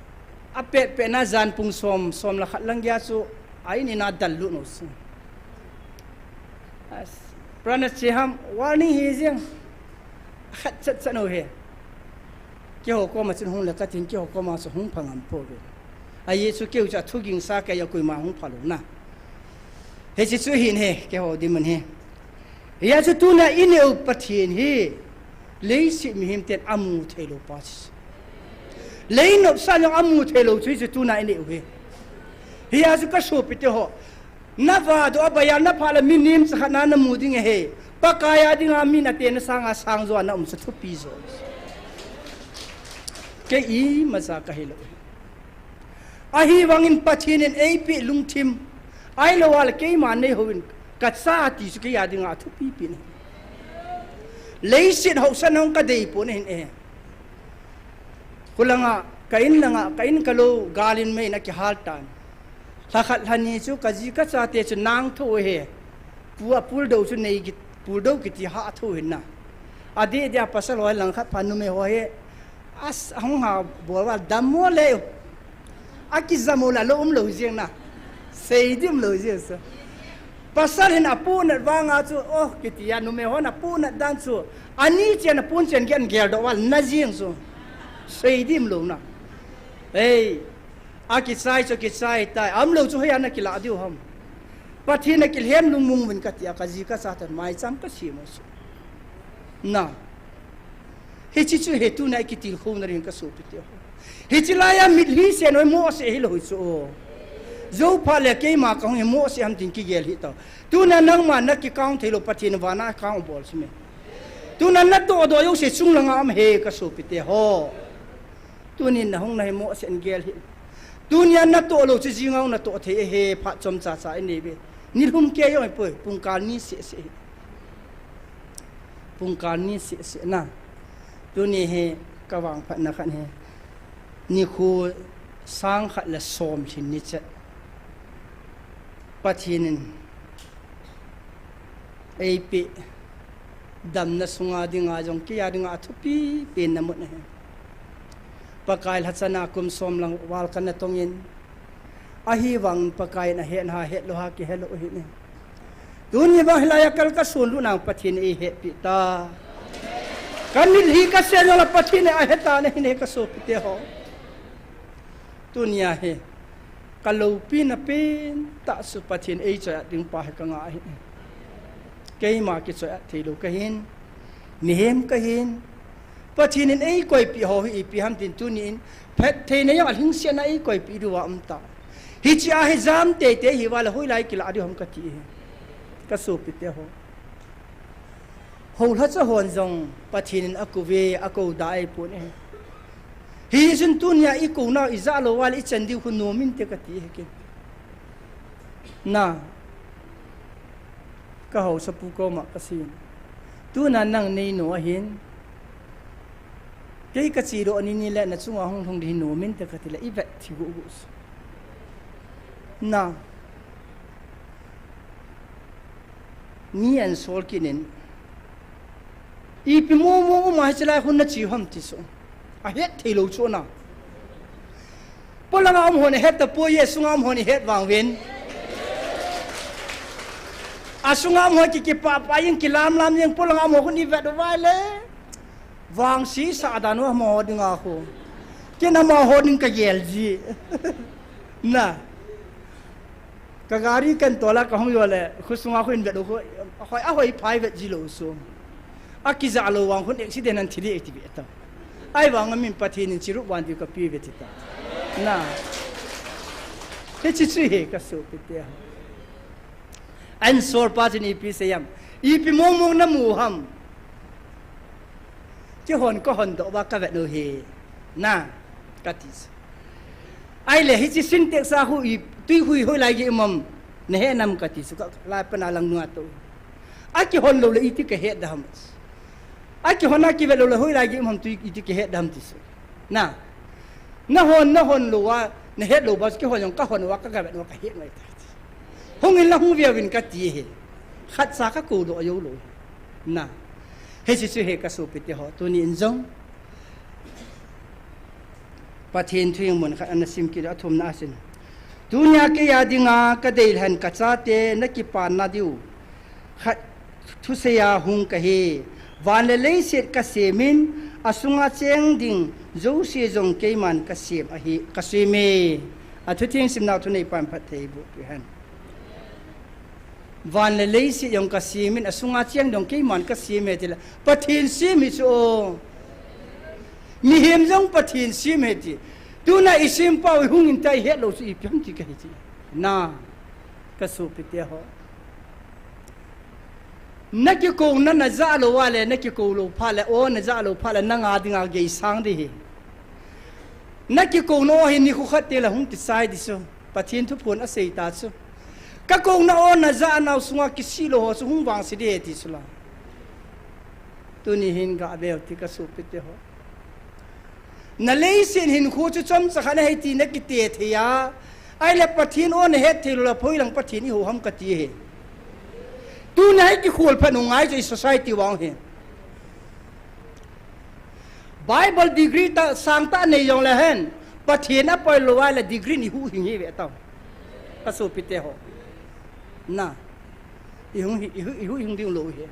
a pet pet na jan pung som, som le khat lang gei a chu, a in in a dal lut nu chu. As, Prana Cheham, warning hi jeng. Khat chat chat nu hi. Keiho koma chun hung le ka tin, keiho koma chu hung pha ngam pouve. Ajeh chu keiho chu a thugingsa kei a koima hung pha lou na. Hiche chu hin hi, keiho dimun hi. Hijeh chu tuna i neo Pathen hi, leiset mihem ten amu thei lou pa chu. Lei nopsah jong amu thei lou chu hiche tuna i neo hi. Hijeh chu ka sopi teho, na vahdoh a baiya na phah le mi nemcha khat na na mu ding ahi. Pakai a dinga min a tena sanga sang jo a na um chu thupi jo. Kei imacha ka hi lou. Ahivangin Pathen in eipeh lungthim, ahilou le keima nei hou in ka cha ti chu kei a dinga thupi pi ne. Leiset haosa nong ka dei pon ahin e. Khulanga, ka in langa, ka in ka lou, gal in mei in a kihal tan. Lha khat lha ni chu ka ji ka chate chu nang tho he. Pu a pul do chu nei kit, pul do kiti ha tho hin na. Adeh deh a pasal ho langkhat pha numei ho hi. As, hung ha bol val dam mo le. A kijam u la lou um lou jeng na. Sei dim lou jeng sa. Pasal hin a punat vanga chu, oh, kiti a numei hon a punat dan chu. Ani chen a pun chen gen gel doh val na jeng chu. Sei dim lou na. Ei, a kichai chu kichai tai. Umlou chu hoiya na kilah diu ham. Pathen a kilhem lungmong uvin ka ti a ka ji ka cha tan maicham ka sem u chu. Na. Hiche chu hi tuna i kitilkhouna ding ka sopi teho. Hiche laiya mitlhi sen hoi mohseh hilou hi chu. Jou phat le keima ka hung hi mohseh ham tin kigel hih tau. Tuna nangma na kikang thei lou Pathen vana kang bol chu me. Tuna na toh doh jouse chung langa um hi ka sopi teho. Tunin na hung na hi mohseh in gel hih. Tunia na toh lou chu jingau na toh thei ahi phat chomcha cha i nei ve. Nilhum kei jong i poi, pungkal ni seh seh hi. Pungkal ni seh seh na. Tuni hi ka vangphatna khat hi. Nikho sang khat le som lhin ni chet. Pathen in eipeh damna sunga dinga jong kei a dinga athupi pen na mun ahi. Pakai lhachana kum som lang val kana tongin. Ahivang Pakai in ahet ha, het lou ha, kihe lou ahi ne. Tuni vang hilai a kal ka sun lu nang Pathen in eihetpi ta. Ka mitlhi ka sen jong la Pathen in ahe ta ne hi ne ka sopi teho. Tunia hi ka loupina pen tah chu Pathen eichoi-at ding pa hi ka ngah ahi. Keima kichoi-at thei lou ka hin. Mihem ka hin. Pathen in eikoipeh ho hi ipi ham tin tuni in phattheina jong a lhingsetna eikoipeh diu a um ta. Hiche a hi jam teitei hi va le hoilai kilah diu ham ka ti hi. Ka sopi teho. Hou lhacha hon jong Pathen in akou ve, akou da ei pon e. Hichun tunia i kou nau i ja lou va le i chan diu khu nom inte ka ti hi kin. Na. Ka haosapu koma ka sin. Tuna nang nei nom ahin. Kei kache doh ni ni le nachunga hung lhung ding hi nom inte kati le ivet thei guh guh chu. Na. Ni an sol kit in. Ipi mong mong um a hiche lai hun nache ham ti chu. Ahet thei lou chu na. Polanga um hon ahet tapoi, asunga um hon ihet vang uvin. Asunga um hon ki kipah pah jeng, kilam lam jeng, polanga um hon ivet uva le. Vangse sa dan u amaho dinga khu. Ken amaho ding kagel ji. Na. Ka gari kan tol a kahung jo le, khosunga khu in vet u khu, ahoi, ahoi phai vet ji lou chu. Akija lou vang khun accident an thi ding ti ve ta. Ahivang a min Pathen in chirup van diu kape ve ti ta. Na. Hiche chu hi kasopi te. An sol pa chun ipi sei ham. Ipi mong mong namu ham. Kihon kahon doh uva kavet u hi. Na. Kati. Ahile hiche Sintex a khu i tui hui hoilai gei um ham. Nahe nam kati chu ka lai pana lang nua to. Akihon lou le iti kahet dam. Akihon a kivet lou le hoilai gei um ham tui iti kahet dam ti chu. Na. Nahon, nahon lou a, nahet lou ba chu kihon jong kahon uva ka, kavet uva kahet ngai ta. Hung in la hung ve uvin kati hi. Khatcha kakou doh jou lou. Na. Hiche chu hi kasopi te ho. Tuni in jong. Pathen thu in mun khat ana sim kit a thumna a sin. Tunia kei a dinga kadei lhan kachate nakipanna diu. Khat thusei a hung kahi. Van le leiset kasem in, asunga cheng ding jouse jong keiman kasem ahi, kasem e. Athutheng simnau thuneipan phatthei boh peh hen. Van le leiset jong kasem in, asunga cheng ding jong keiman kasem e tile. Pathen sem hi chu o. Mihem jong Pathen sem ahi ti. Tuna isempa u ihung in ta ihet lou chu ipi ham ti kahi ti. Na, kasopi te ho. Nakikouna najah lou a le, nakikou lou phat le, o najah lou phat le, nanga dinga geisang ding hi. Nakikouna o hi nikho khat teng le hung kichai ding chu. Pathen thuphon asei ta chu. Kakouna o najah nau sunga kisih lou ho chu hung vangse ding hi ti chu la. Tuni hin gave u ti kasopi te ho. Na leiset hinkho chu chomcha khat nahi ti nakite thei a. Ahile Pathen o nahet thei lou le, hoilang Pathen ihou ham kati hi. Tuna hi kikhol phat u ngai chu i society vang hi. Bible degree tah sangtah nei jong le hen. Pathen apoi lou a le degree in ihuhhing hi ve tao. Kasopi te ho. Na. Ihung hi, ihu, ihuhhing ding lou hi.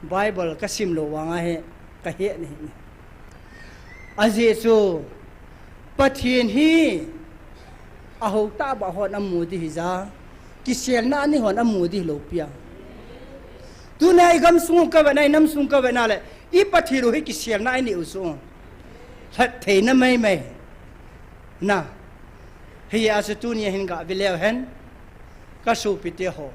Bible kasim lou vang ahi, kahet nahi. Ajeh chu, Pathen hi, ahou tah bah hon amu ding hija, kiselna anei hon amu ding hilou pi a. Tuna igam sung kavet na, inam sung kavet na le, i Pathen u hi kiselna anei u chu. Lhat theina maimai. Na, hijeh a chu tunia hin gave leu hen. Kasopi te ho.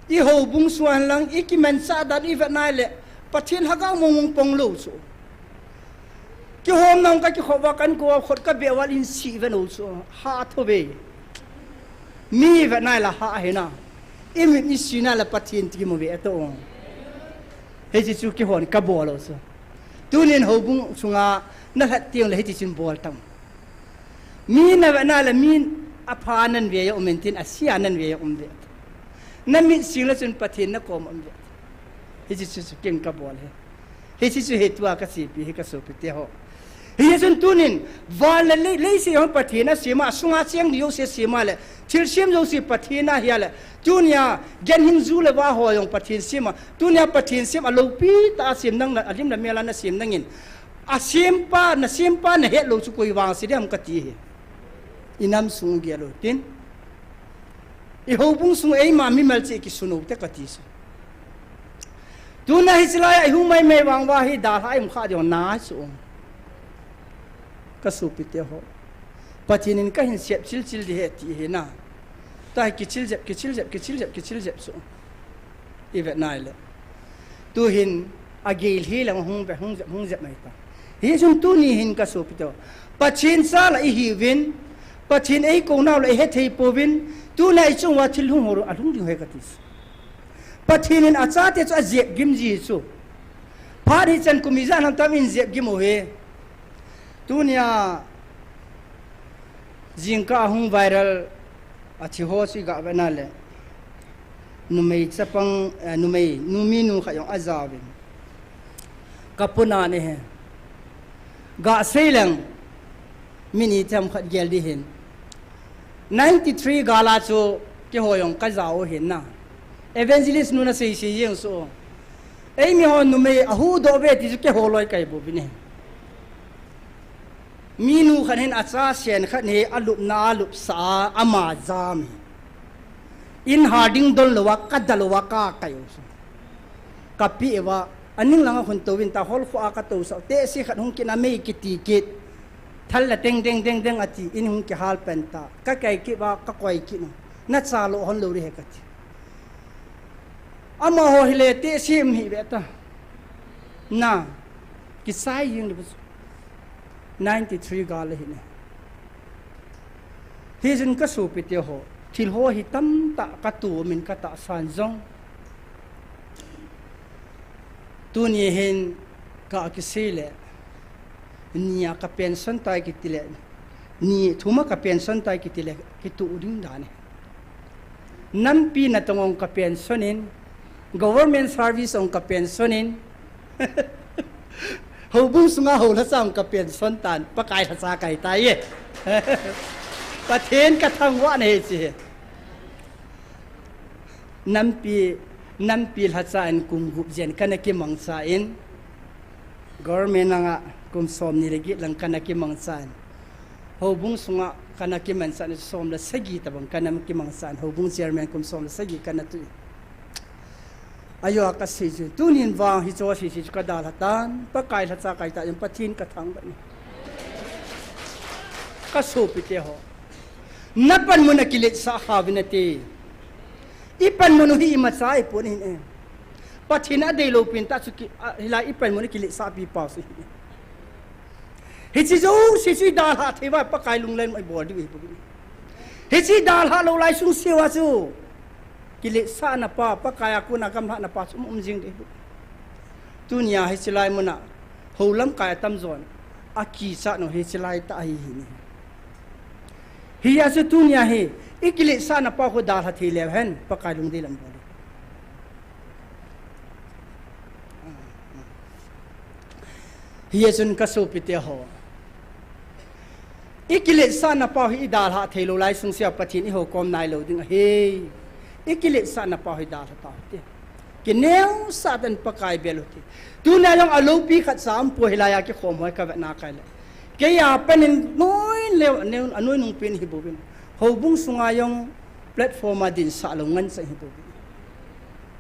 I houbung sunga lang, i kimanchah dan i vet na le, Pathen lhagao mong mong pang lou chu. Kihom nang kakikhop uva kan ko khut kabeh uva in si ve lou chu. Ha tho ve. Mi vet na le ha hina. I mit i si na le Pathen ti kimu ve tao. Hiche chu kihon kabol lou chu. Tunin houbung sunga nalhat teng le hiti chun bol tang. Mi navet na le mi apha nan ve jong um intin, asia nan ve jong um ve. Namit sing le chun Pathen nakom um ve. Hiche chu, chu ken kabol hi. Hiche chu hi tua kachepi hi kasopi te ho. Hichun tunin, van le lei, leiset jong Pathen asem a, asunga cheng ding jouse asem a le, thilsem jouse Pathen ahi a le, tunia, ganhing ju le va ho jong Pathen sem a, tunia Pathen sem a loupi tah a sem nang le, alim le mel a nasem nangin, Asempa, nasempa nahet lou chu koi vangse ding ham kati hi. Inam sung gel u tin. I houbung sung eima mimal cheh kisun u te kati chu. Tuna hiche lai a ihung maimai vang uva hi dalha a ium kha ding na chu. Kasopi te ho. Pathen in kahin sep chil chil ding ahi ti hi na. Tua hi kichil jep, kichil jep, kichil jep, kichil jep chu. I vet na le. Tuhin agei hi lang hung ve, hung jep, hung jep mai ta. Hichun tuni hin kasopi te ho. Pathen cha la ihiuvin, Pathen eikou nau la ihe thei pouvin, tuna ichung uva thil hung ho alhung ding ahi kati. Pathen in achate chu ajep gim ji chu. Phat hichan kum ijat ham tam in jep gim u hi. Tunia jingkah a hung viral a thi ho chu iga vetna le, numei chapang, eh, numei, numei nu khat jong ajaovin. Ka puna ni he. Ga sei leng, mi ni themkhat gel di hin. Ninety-three gal a chu keiho jong kajao u hin na. Evangelist nu na sei sei jeng so. Eimi ho numei ahuhdoh ve ti chu keiho loi kahi bouvin ahi. Mi nu khat hin acha sen khat hi alupna alupsah a ama jam hi. In harding don lou a, kada lou a kakai u chu. Kapi uva, aning langa khun touvin ta, hol kho a katousah u, tehse khat hung kit na mei kiti kit. Thal la teng teng teng teng ati, in hung kihal pen ta. Kakai kit uva, kakoi kit na. Nacha lo hon lou di he kati. Amaho hile tehse um hi ve ta. Na, kisai jing di bu. Ninety-three gal ahi ne. Hijin ka sopite ho, thil ho hi tamtah katoh min katahsan jong. Tuni hin ka kisei le, nia ka pension tai kiti le, ni thuma ka pension tai kiti le, kitoh ding dan e. Nampi natong ong ka pension in, government service ong ka pension in, houbung sunga hou lhacha ong ka pension tan, Pakai lhacha kahi tai e. Pathen ka thangvah na hi chi. Nampi, nampi lhacha in kum gup jen kana kimangcha in, government langa kum som ni le get lang kana kimangcha in. Houbung sunga kana kimangcha in, som le sagi tabang kana kimangcha in, houbung chairman kum som le sagi kana tui. Ajo a ka sei chu, tunin vang hiche sese chu ka dalha tan, Pakai lhacha kahi ta jong Pathen ka thangvah e. Ka sopite ho. Na panmun a kiletsah kha uvin nate. I panmun u hi imacha ahipon ahin e. Pathen in adeilou pen tah chu ki, a, hilai i panmun a kiletsah pi pau chu ahi. Hiche jouse chu i dalhah thei uva Pakai lungleilam i bol diu ahi bou. Hiche i dalhah lou lai sungse uva chu kiletsahna pa, Pakai a kona gamlhahna pa chu um um jing ding ahi bou. Tunia hiche lai muna hou lamkai atamjon akichat nau hiche lai tah ahi hi ne. Hijeh a chu tunia hi i kiletsahna pa khu dalha thei leu hen, Pakai lungdei lam bol. Hijeh chun ka sopite ho, i kiletsahna pa hi i dalha thei lou lai sungse a Pathen i houkom nailou ding ahi. I kiletsahna pa hi dalha tau te. Kineosah tah in Pakai bel u te. Tunia jong aloupi khat cha um poi hilai a kikhom ho ka vetna kai le. Kei a pen in noi leu, anoi, anoi nung pen hi bouvin. Houbung sunga jong platform a dinsah lou ngen cha hi bouvin.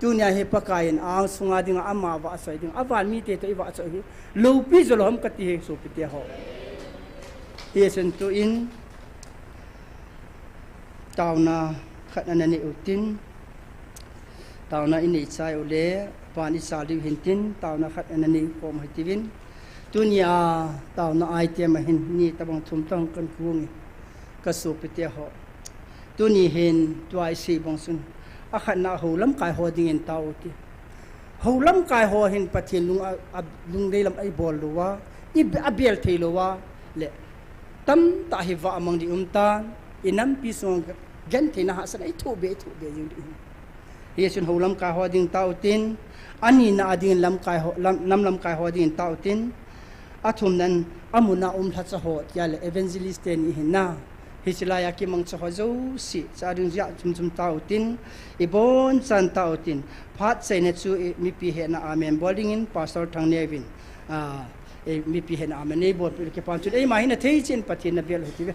Tunia hi Pakai in a-ang sunga dinga ama vahchoi ding, avan mite toh i vahchoi hi loupi jou lou ham kati hi sopite ho. Hijeh chun tuin taona khat ana nei utin, taona i nei chai u le, pan i chal diu hin tin, taona khat ana nei khom u hitiuvin. Tunia taona item a hin ni tabang thum tobang kan kong e, ka sopite ho. Tuni hin tua i sei bang chun, akhatna hou lamkai ho dingin tao u ti. Hou lamkai ho hin Pathen lung a, a, lungdei lam a i bol lou a, i be-, abel thei lou a, le tamtah hi vah mang ding um tan, i nampi sung gentheina hahsatna i thoh be, i thoh be jing ding. Hijeh chun hou lamkai ho ding tao tin, anina a ding lamkai ho, lam, nam lamkai ho ding tao tin, athumnan amun a um lhacha ho tia le evangelist teni hin na. Hiche lai a kimangcha ho jouse, cha ding jia chum chum tao tin, i bonchan tao tin, phat chaina chu i mipi hetna amen bol dingin Pastor Thangneo vin, a, i mipi hetna amen nei bolpeh le kipa chun eima hin athei chin Pathen na bel u hitiuve.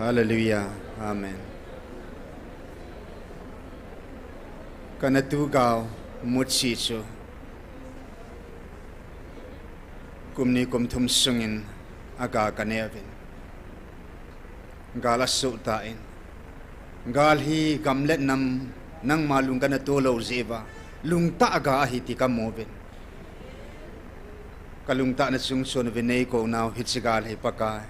Hallelujah. Amen. Kana tu gal muchi chu kum ni kum thum sungin aga kaneuvin. Gal asuh tan. Gal hi gam le nam nangma lung kana tolou jeh uva lungtah ga ahi ti kamu uvin. Kalungtahna chungchon uva nei kou nau hiche gal hi Pakai.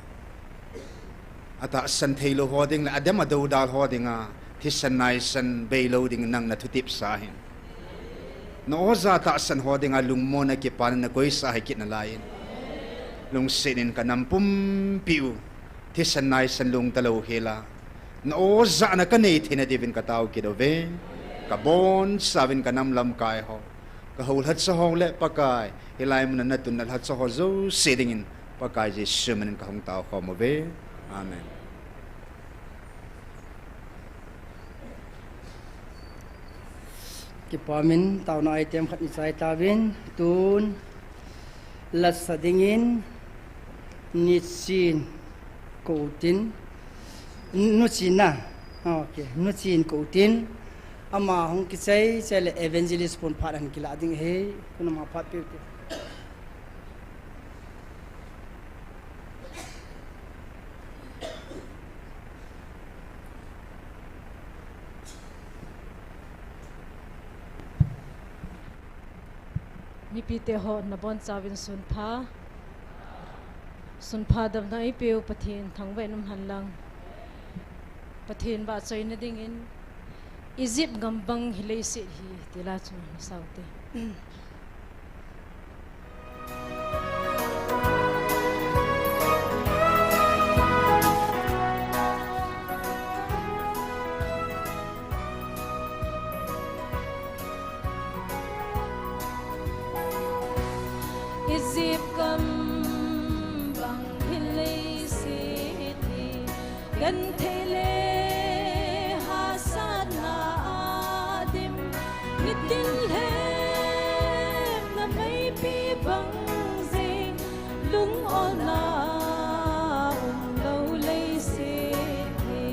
Atahsan theilou ho ding le adem adoudal ho dinga thisan naisan beilou ding nang nathutepsa ahin. Na oja tahsan ho dinga lungmonna kipana nakoisa hi kit nalaiyin. Lungset in kanam pumpi u thisan naisan lungta louhela na ojahna kanei theina diuvin katao kit uve. Kabonchauvin kanam lamkai ho, kahou lhacha ho le Pakai, hilai muna natun lhacha ho jouse dingin Pakai Jesu minin kahung taokhom uve. Amen. Kipa min taona item khat ni chai tauvin tun lasa dingin Nichin Koutin, Nuchin na. Okay, Nuchin Koutin. Ama hung kichai chai le evangelist pon phat ahin kila ding ahi. Tun ama phat peuhte. Mipite ho nabonchauvin sunpha. Sunpha damna eipeu Pathen thangvah in umhen lang. Pathen vahchoina dingin Egypt gam bang hi leiset hi ti la chu nasaute. Egypt gam bang hi leiset hi genthei le hahsatna a dim, nitin lhepna meipi bang jing, lungolna umlou leiset hi.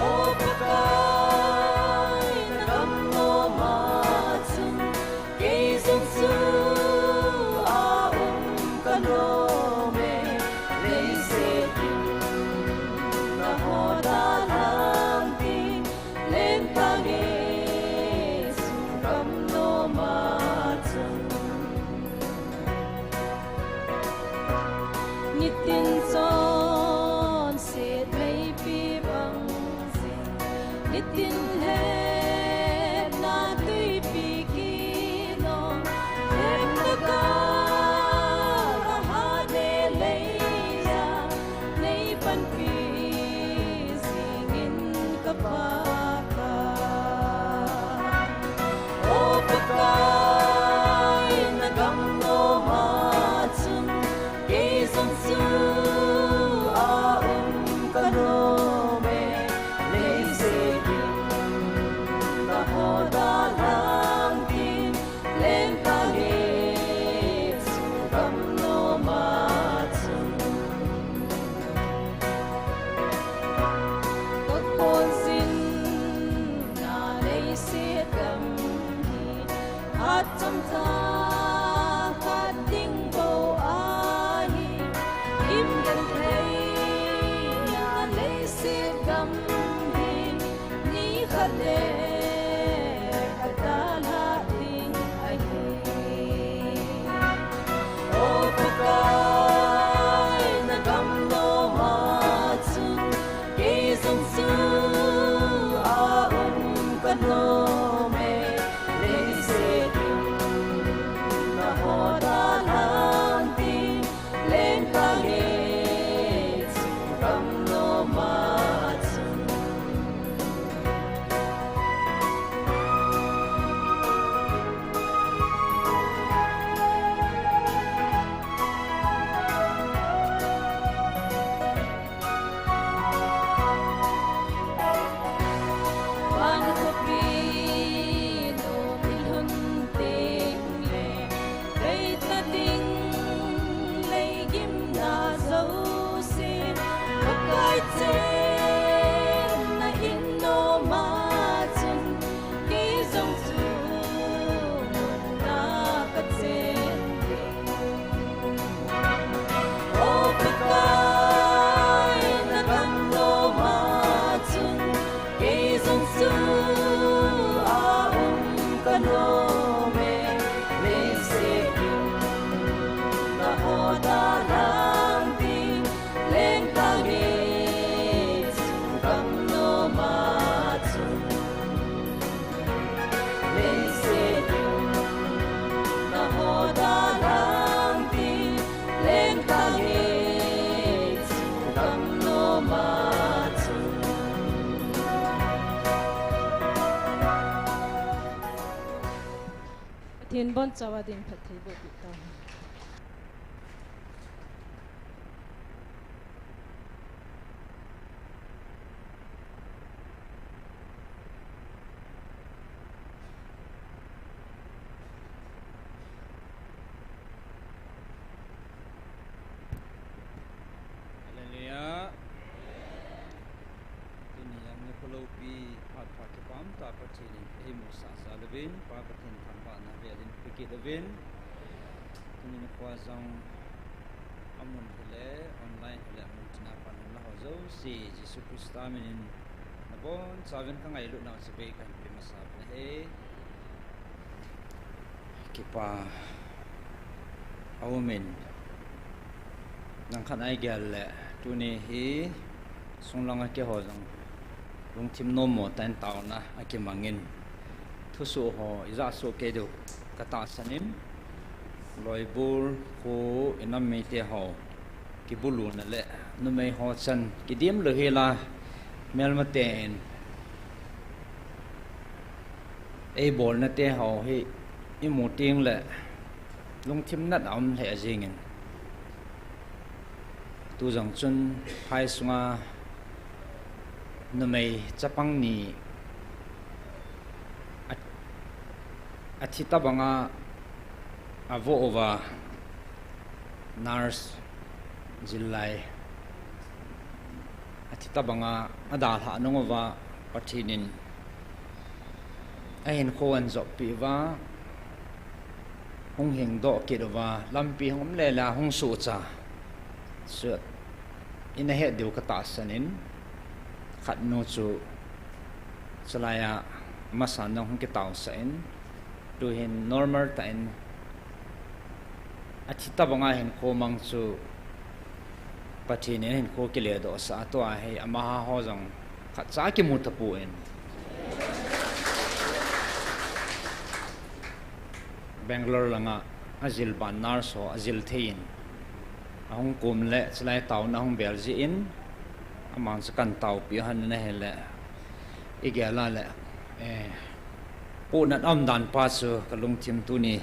O Pakai, na gam nom a chun kei jong chu a um kanom e. Leiset in na ho dalhang ding, lengtah nge chu gam nom a chun. Nitin chonset meipi bang jing, nitin lhepna tuipi kinom, lhepna kah a hat le leija nei panpi jingin ka Pakai. O Pakai, na gam nom a chun kei jong chu a um kanom e. Leiset in na ho dalhang ding, lengtah nge chu gam nom a chun. Ka khonjin na leiset gam hi, hat chomcha khat ding bou ahi, im genthei na leiset gam hi, nikhat le ka dalhah ding ahi. O Pakai, na gam nom a chun kei jong chu a um kanom e. Leiset in na ho dalhang ding, lengtah nge chu gam nom a chun. Inbon chawa din phatthei boh peh tauhen. Hallelujah. Tuni jong nikho loupi phat pha kipah tah Pathen in eimusah jal uvin, Pa Pathen thangvahna velin pe kit uvin. Tuni nikho jong amun hile, online hile, amun tina pan hung la ho jouse, Jesu Christa min in nabonchauvin kangailutnau chibai kahin pe masa uvin ahi. Kipa aumin, langkhat a igel le, tuni hi sunglanga keiho jong lungthim nommo tah in taona akimangin, thusoh ho ijah soh kei diu katahsan in, Loibol kho inam mite ho kibuluna le numei ho chan kidim lou hela, melmate in eibolna teho hi imu tengle lungthim nat aum lheh jengin, tu jong chun phai sunga numei chapang ni a, athi tobanga avoh uva, nurse jillai, athi tobanga adalhah nung uva, Pathen in ahinkho ahin joppi uva, hung hingdoh kit uva, lampi hung um lela hung suhcha, chu ina het diu katahsan in, khatnu chu chulaia amasan jong hung kitaosah in, tuhin normal tah in athi tobanga hinkho mang chu Pathen in hinkho kiledohsah a, tua hi amaho jong khatcha kimu tapon, Bangalore langa ajil ban nurse ho ajil thei in, ahung kom le chulai taona ahung bel jeh in, aman chu kahin taopi u ahin, ahile igel a le, eh, pohnat aumdan pa chu kalungthim tuni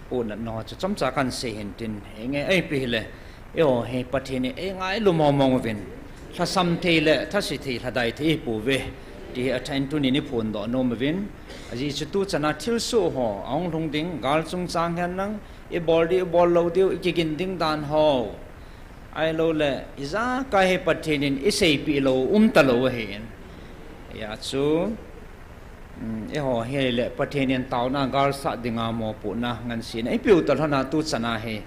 pohnatna chu chomcha kahin sei hintin, inge ipi hile, eiho hi Pathen in eingailu mongmong uvin, lhasam thei le thase thei, lhadai thei ihipouve, ti hi athah in tuni iphondoh nom uvin, ajeh chu tuchana thilsoh ho ahung lhung ding, gal chungchang henlang, ibol diu ibol lou diu, ikigin ding dan ho, ahiloule ijakai hi Pathen in iseipeh lou umtalou ahin, hijeh chun, um, eiho hile Pathen in taona galsat dinga mopohna, ngansena ipeu talhona tuchana hi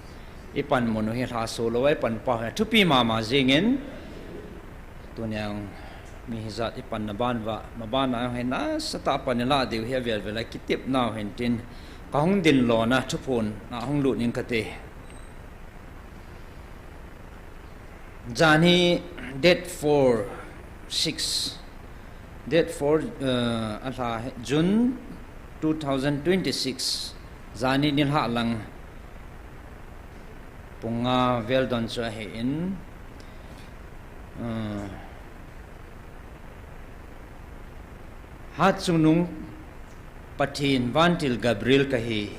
ipanmun u hi lhaso louva ipanpau hi athupi mama jengin, tuni jong mi hijat ipanna ban uva, mabana jong hi nasatah a pan ilah diu hi avel vel a kitepnau hintin, kahung dinlona thuphon a hung lut ing kate. Jan hi date four, six, date four, uh, alha hi June two thousand twenty-six, jan hi nilhah lang pung nga vel don chu ahin, uh, Hatchungnung Pathen vantil Gabriel kahi.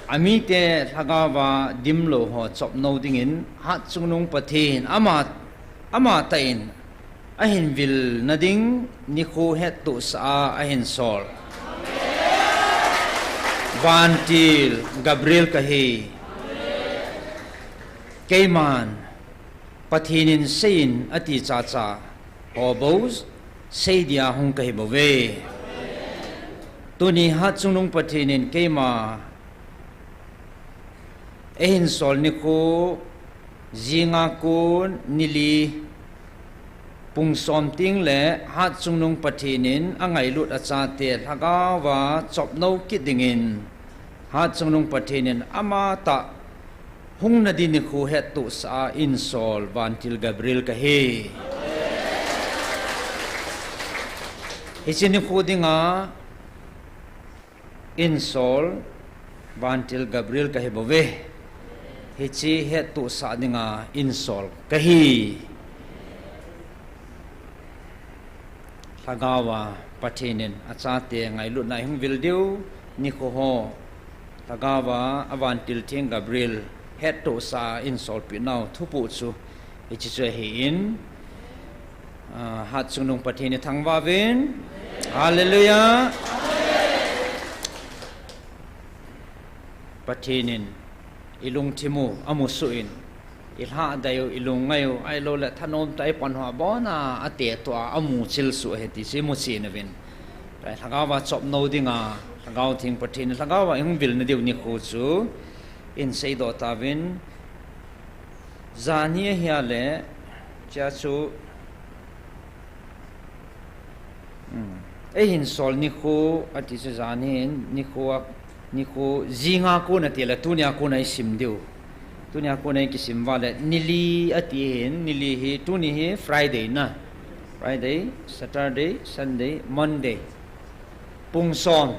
Amite lhagaova dimlou ho chopnou dingin Hatchungnung Pathen ama, amatah in ahin vilna ding nikho hettohsah a ahin sol vantil Gabriel kahi. Keiman Pathen in seiyin ati chacha ho bou seidia hung kahibouve. Tuni Hatchungnung Pathen in keima eihin sol nikho, jinga kon nili pung som tengle Hatchungnung Pathen in angailut achate lhagaova chopnou kit dingin Hatchungnung Pathen in amatah hungna ding nikho hettohsah a eihin sol vantil Gabriel kahi. Hiche nikho dinga eihin sol vantil Gabriel kahibouve. Hiche hettohsah dinga eihin sol kahi. Lhagao a Pathen in achate ngailutna ihung vil diu nikho ho, Lhagao a avantil theng Gabriel hettohsa a eihin solpeh nau thupoh chu hiche chu ahin, ah, Hatchungnung Pathen ithangvah uvin. Hallelujah. Pathen in ilungthim u amusuh in, ilhahdai u, ilungngai u, ahilouleh thanom tah a ipan ho abona atetoh a amuchil suh ahi ti chu imuchen uvin. Tua hi Lhagao a chop nou dinga, Lhagao Theng Pathen in Lhagao a ihung vilna diu nikho chu eihin seidoh tauvin. Janhi ahileh, chea chu, hmm, eihin sol nikho ati chu janhi in, nikho a, nikho jinga kon ati leh tunia kon a isim diu. Tunia kon a ikisim uva leh nili ati hin, nili hi, tuni hi Friday na. Friday, Saturday, Sunday, Monday. Pung som.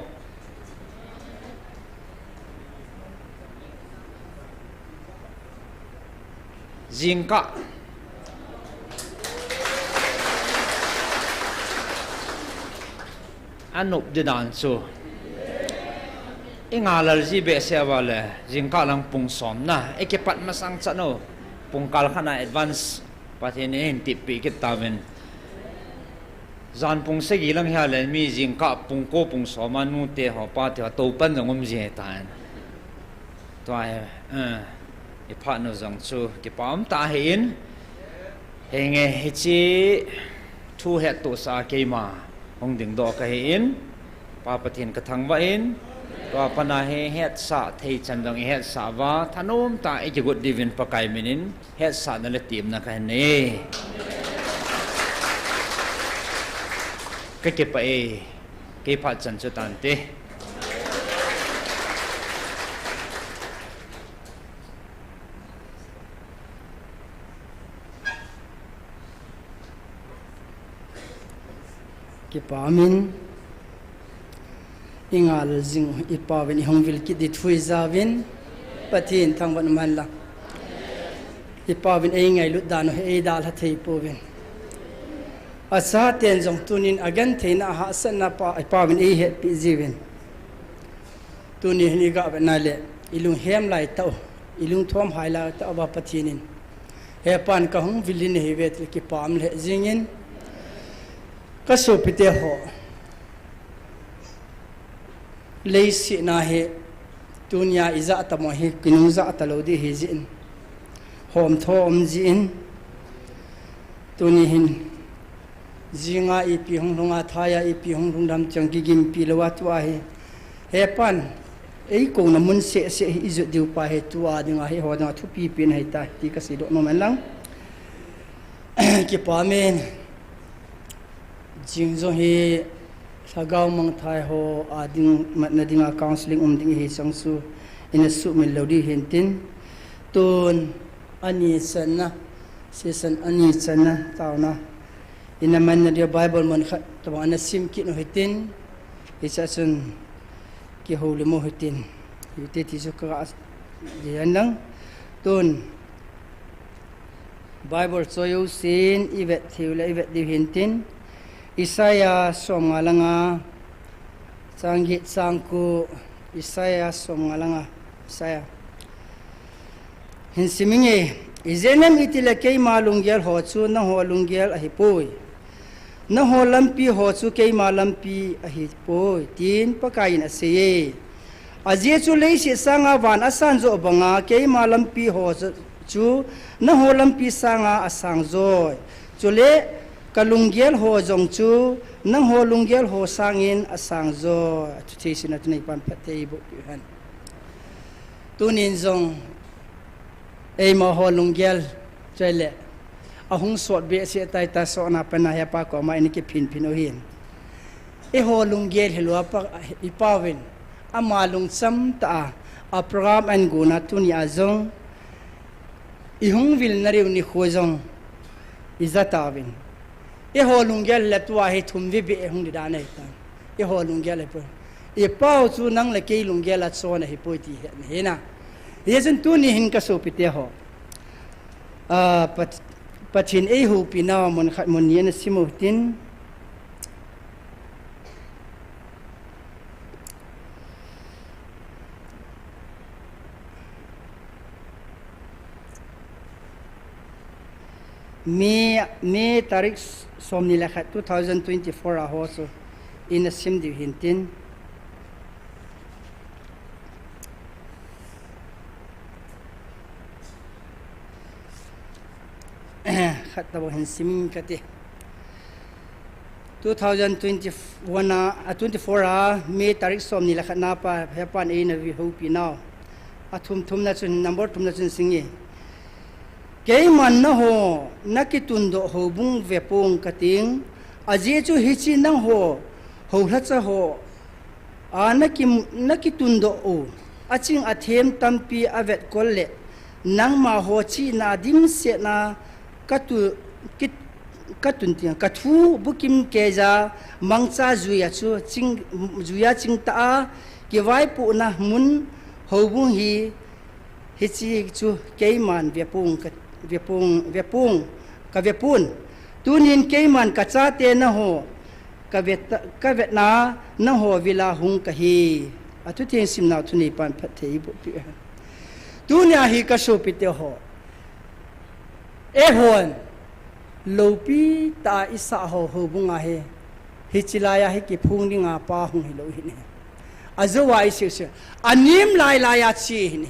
Jingkah. Anop di dan chu. Ingalal ji behseh uva leh, jingkah lang pung som na. Ikipat masang chan u. Pungkal khat na advance Pathen in eihin tippeh kit tauvin. Jan pung sagi lang hileh mi jingkah pung ko pung som a nute ho pate ho toupan jong um ji ahitan. Tua hi, eh, iphat nu jong chu kipa um tah ahin. Henge hiche thu hettohsa a keima hung dingdoh kahin. Pa Pathen kathangvah in. Tua pat a hi hetsah thei chan jong ihetsah uva, thanom tah a ikigot diuvin Pakai min in hetsahna le temna kahin nei. Kakipah e, kei phat chan chu tante. Kipa min, ingal jing, ipauvin ihung vil kit di thu ijauvin, Pathen thangvah in um hen lang. Ipauvin eingailut dan u hi eidalha thei pouvin. Achaten jong tunin agentheina ahahsatna pa, ipauvin eihetpi jiuvin. Tuni hin igah vetna leh, ilunghem lai tah u, ilungthom hai lai tah uva Pathen in hepan kahung vil in ahiuve ti kipa um lheh jingin, kasopite ho. Leiset a hi, tunia ijah tamo hi, kinungjah talou di ahi jin. Homtho um jin. Tuni hin, jinga ipi hung lhung a, thaiya ipi hung lhung dam chang kigimpi louva tua hi. Hepan, eikouna mun sehseh hi ijot diu pa hi tua dinga hi, eiho dinga thupi pen ahitai, ti kaseidoh nom hen lang. Kipa min. Jing jong hi lhagao mangthai ho a ding, matna dinga counseling um ding ahi chang chu, ina sumil lou di hintin. Tun ani channa, session ani channa, taona. Ina manna dia Bible mun khat, tabang ana sim kit u hitin. Hichea chun kihoulim u hitin. Hiti ti chu kaga di hen lang. Tun. Bible choi jousen ivet theiu le ivet diu hintin. Isaiah somnga le nga, chang get chang ko, Isaiah somnga le nga, Isaiah. Hin siminge, ijeh inem itile keima lunggel ho chu nangho lunggel ahipoi. Nangho lampi ho chu keima lampi ahipoi, tin Pakaiyin aseiye. Ajeh chu leiset sanga van asan joh banga keima lampi ho chu, chu nangho lampi sanga asang joi. Chule kalunggel ho jong chu nangho lunggel ho sangin asang joi. Achuti sina tunei pan phatthei bohpeh hen. Tunin jong Eimaho lunggel, chule, ahung sot behseh tai ta sotna pana hepa koma ina kiphin phin u hin. Eiho lunggel hilou a pa, ipauvin, ama lungcham tah a, a program ahin gonna tunia jong, ihung vilna diu nikho jong, ija tauvin. Eiho lunggel le tua hi thum vei beh hung di dan ahitan. Eiho lunggel le pu. Ipau chu nang le kei lunggel a chon ahipoi ti hetna hina. Hijeh chun tuni hin kasopite ho. Ah, Pat-, Pathen eihoupi nau mun khat mun ni ana sim u hitin. May, May tarik somni le khat two thousand twenty-four a ho chu ina sim diu hintin. Khat tabang hin sim kati. Two thousand twenty-one a, a twenty-four a, May tarik somni le khat na pa, hepan eina vi hopi nau. A thum thumna chun, number thumna chun singe. Keiman nangho, nakitundoh houbung vepong kating. Ajeh chu hiche nangho, houlhacha ho, a, naki, nakitundoh u. Aching athem tampi avetkol le, nangma ho chihna dimsetna katu, kit, katun ting, kathu bukim keija mangcha juia chu ching, juia chingtah a, kivaipohna mun houbung hi, hiche chu keiman vepong ka, vepong, vepong, kavepon. Tunin keiman kachate nangho, kavet, kavetna nangho vila hung kahi. Athutheng simnau thuneipan phatthei boh peh. Tunia hi kasopite ho. Eihon, loupi tah a isah ho houbunga hi, hiche laiya hi kiphong dinga pa hung hilou ahin. Ajouva isei seiyu. Anem lai laiya che ahin.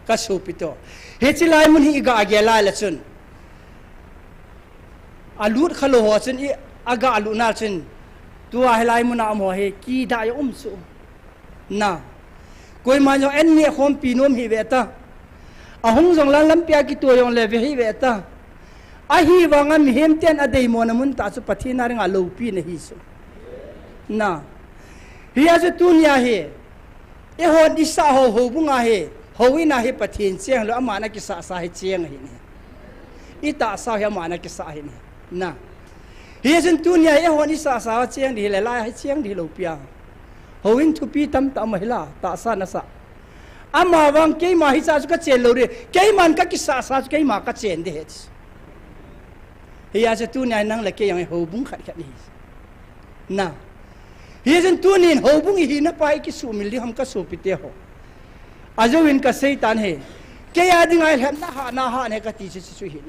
Kasopite ho. Hiche lai mun hi iga gel lai le chun. Alut khalou ho chun i, aga lut na chun. Tua hilai muna um ho hi, kidah a um chu. Na. Koiman jong anneh khompi nom hih ve ta. Ahung jong lang lampia kitoh jong le ve hih ve ta. Ahivanga mihem ten adeimona mun tah chu Pathen a dinga loupina ahi chu. Na. Hia chu tunia hi. Eihon isah ho houbunga hi. Houin a hi Pathen cheng lou, aman akisahsa hi cheng ahin. Itahsa hi aman akisah ahin. Na. Hijeh chun tunia eihon isahsa cheng ding hile, lai hi cheng ding hilou pia. Houin thupi tamtah um ahi la, tahsa nasah. Amavang keima hicha chu kachen lou ding, keiman kakisahsa chu keima kachen ding ahi. Hijeh chun tunia nang le kei jong houbung khat khat ihi. Na. Hijeh chun tunin houbung ihina pa ikisuhmil ding ham kasopite ho. Ajouvin kaseitan ahi. Kei a dinga lhepna hahna hahna kati chu chu chu ahi.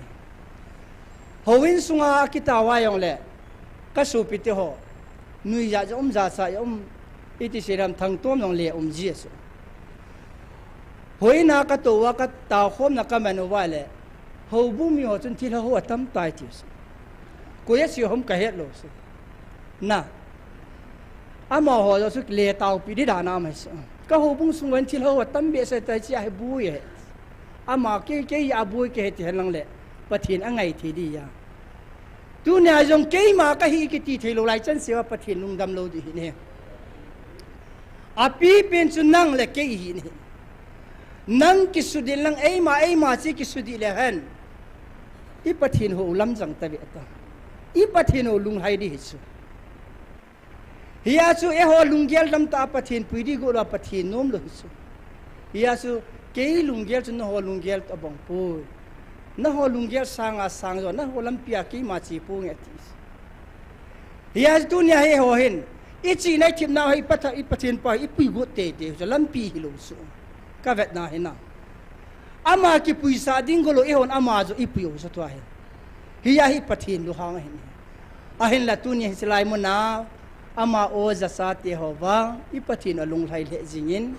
Houin sunga akitao a jong le, kasopite ho, nuijat jong um, jachat jong um, iti sei ding ham, thangtom jong le um ji ahi chu. Houin a katou a kataokhomna kaman uva le, houbung mi ho chun thilha hou atam tai ti chu. Koi ache ham kahet lou chu. Na. Amaho jong chu le taopi ding dan a um ahi chu. Ka houbung sung uva hin thilha hou atam behseh tai, hiche a hi boi ahi. Ama kei, kei a boi kahi ti henlang le, Pathen angai thei ding ahi. Tunia jong keima kahi kiti thei lou lai chan seh uva Pathen lungdam lou ding ahi ne. Apipen chu nang le kei ihi ne. Nang kisudih lang eima, eima chu kisudih le hen. I Pathen hou lamjang ta ve ta. I Pathen hou lunglhai ding ahi chu. Hia chu eiho lunggel dam tah a Pathen pui ding got lou a Pathen nom lou hi chu. Hia chu kei lunggel chu nangho lunggel toh abang poi. Nangho lunggel sanga sang jo, nangho lampi a keima che ponge ati. Hia chu tunia hi eiho hin, i chihna i thepna hi i Patha-, i Pathen pa hi i pui got teitei chu lampi hilou chu. Ka vetna hi na. Ama kipuisah ding got lou eihon ama jo i pui u chu tua hi. Hia hi Pathen lunghang ahi. Ahinla tunia hiche lai muna, ama o jachate ho vang, i Pathen alunglhai lheh jingin,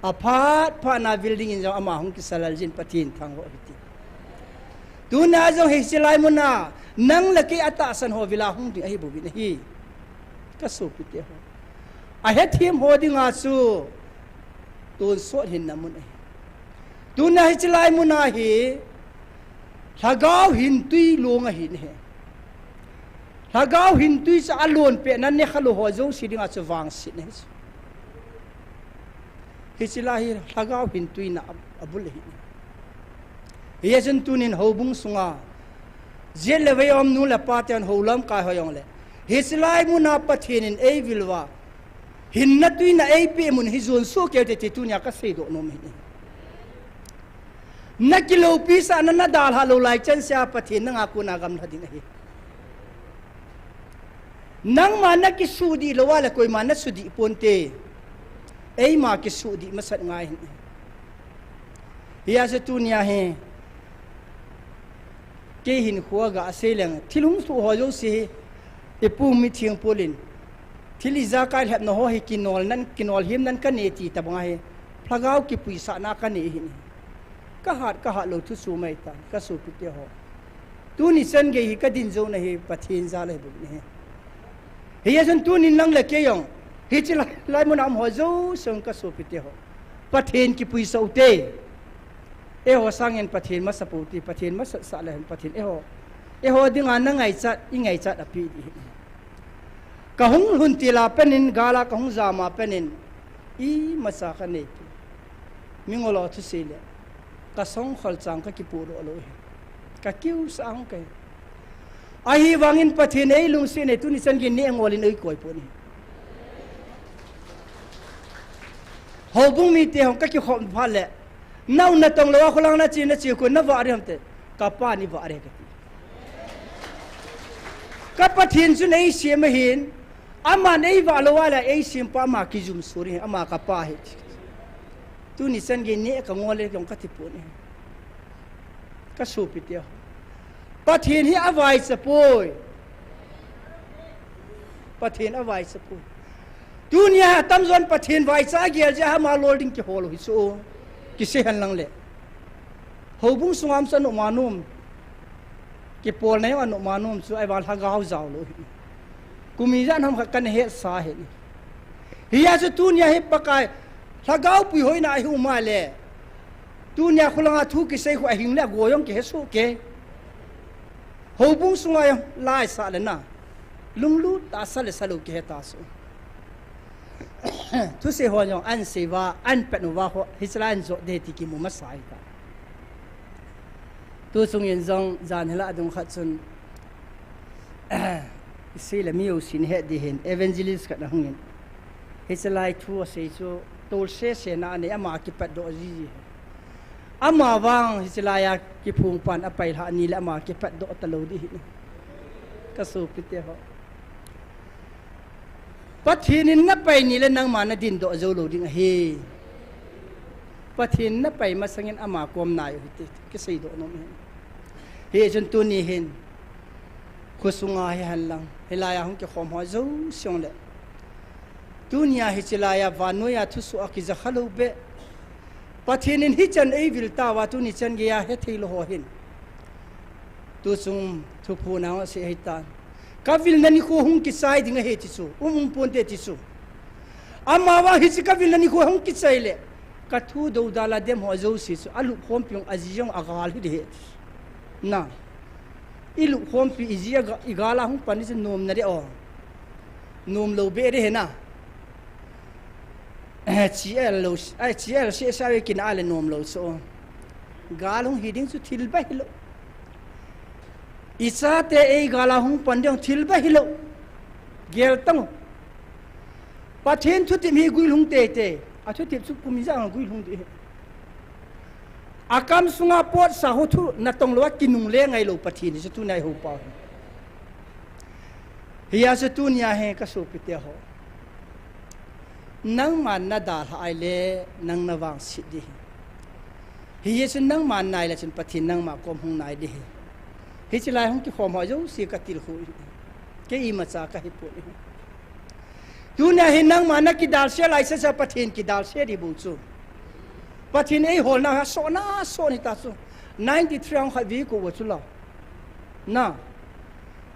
aphat phat na building in jong ama hung kisalal jin Pathen thangvah u hite. Tunia jong hiche lai muna, nang le kei atahsan ho vila hung ding ahi bouvin ahi. Ka sopite ho. Ahethem ho dinga chu, tonsot hinna mun ahi. Tunia hiche lai muna hi, Lhagao hintui long ahi ne. Lhagao hintui chu alon pehna nekha lou ho jouse dinga chu vangsetna ahi chu. Hiche lai hi Lhagao hintui na a, abul ahi ne. Hijeh chun tunin houbung sunga, jet le vei a um nu le pa ten hou lamkai ho jong le. Hiche lai muna Pathen in eivil uva. Hinna tuina eipeh mun hi jon soh kei u hite ti tunia kaseidoh nom ahi. Na kiloupi sahna na dalha lou lai chan seh a Pathen nanga kona gamla ding ahi. Nangma na kisuhdih lou a le koima na suhdih ponte. Eima kisuhdih masat ngai ahi. Hijeh chun tunia hi. Kei hin khua ga sei leng, thil hung suh ho jouse hi, ipu mi thing pulin, thil ijakai lhepna ho hi kinol nan, kinol him nan kanei ti tabang ahi, lhagao kipuisahna kanei hi. Kahat, kahat lou thu sumai tan, ka sopite ho. Tuni chan gei hi kadin jou na hi, Pathen jal ahi bou ahi. Hijeh chun tunin nang le kei jong, hiche lai, lai mun a um ho jouse ka sopite ho. Pathen kipuisah u te. Eiho sangin Pathen masa pou te, Pathen masat sah le hen Pathen eiho, eiho dinga na ngaichat, i ngaichat api di. Ka hung lhun til a penin, gal a ka hung jam a penin, imacha kanei pi. Mingol ho thusei le, ka songkhol chang ka kipudoh lou hi. Ka kiusah hung kai. Ahivangin Pathen eilungset e, tuni chan gei neh ngol in eikoi pon ahi. Houbung mite hung ka kikhom phat le, nau natong lou a kholang nache, nache khu navah ding ham te, kapa nivah ding kati. Ka Pathen chun eisem ahin, aman eivah lou a le eisem pa ama kijum suri, ama kapa ahi. Tuni chan gei neh ka ngol le kong kati pon ahi. Ka sopite ho. Pathen hi avaicha poi. Pathen avaicha poi. Tunia atamjon Pathen vaicha agel jeh a ama lol ding kihol u hi chu. Kisei hen lang le. Houbung sunga um chu anom anom. Kipolna jong anom anom chu ahivang lhagao jao lou hi. Kum ijat ham khat kana hetsa ahi. Hijeh chun tunia hi Pakai lhagao puihoina ahi um a le. Tunia khulanga thu kisei khu ahing le agou jong kihe soh kei. Houbung sunga jong laisah le na. Lunglut tahsa le salou kihe ta soh. Thusei ho jong ahin sei uva, ahin pet uva ho, hiche lai ahin jot de ti kimu masa ahi ta. Tuchung in jong, jan hilah dung khat chun, isei le mi jousen het ding hin, evangelist khat ahung in. Hiche lai thu asei chu, tol sese na anei, ama kipatdoh jiji. Ama vang, hiche lai a kiphong pan apai lhah ni le ama kipatdoh talou ding hi. Ka sopite ho. Pathen in napai ni le nangma nadin doh jou lou ding ahi. Pathen napai masangin ama kom nai u hite, kisei doh nom ahi. Hichun tuni hin, khosunga hi hen lang, hilai a hung kikhom ho jouse jong le. Tunia hiche lai a vannoi a thusoh a kija kha lou beh. Pathen in hichan eivil tauva tuni chan gei a hethei lou ho hin. Tuchung thuphon a asei ahi tan. Ka vilna nikho hung kichai ding ahi ti chu, um um ponte ti chu. Amavang hiche ka vilna nikho hung kichai le, ka thu doudal a dem ho jouse chu, alupkhompi u aji jong agal hi ding ahi ti. Na. Ilupkhompi iji aga, igal a hung pan ding chu nomna ding o. Nomlou beh ding ahi na. Eh, chi el lou, ai, chi el sese a kina le nomlou chu. Gal hung hi ding chu thil ba hilou. Ichate eigal a hung pan ding thil ba hilou. Gel tang u. Pathen thutep hi guilhung teitei. Athutep chu kum ijat a guilhung ding ahi. Akam sunga potsa ho thu natong lou a kinungle ngailou Pathen hi chu tunia eiho pau hi. Hijeh chun tunia hi ka sopite ho. Nangman nadalhah a ahile nang navangset ding ahi. Hijeh chun nangman nai le chun Pathen nangma kom hung nai ding ahi. Hiche lai hung kikhom ho jouse ka tilkhou ahi. Kei imacha kahi pon ahi. Tunia hi nangma nakidalse laisesa Pathen kidalse ding bou chu. Pathen eiholna ha sohna soh ni ta chu. Ninety-three a hung khatvei kou uva chu la. Na.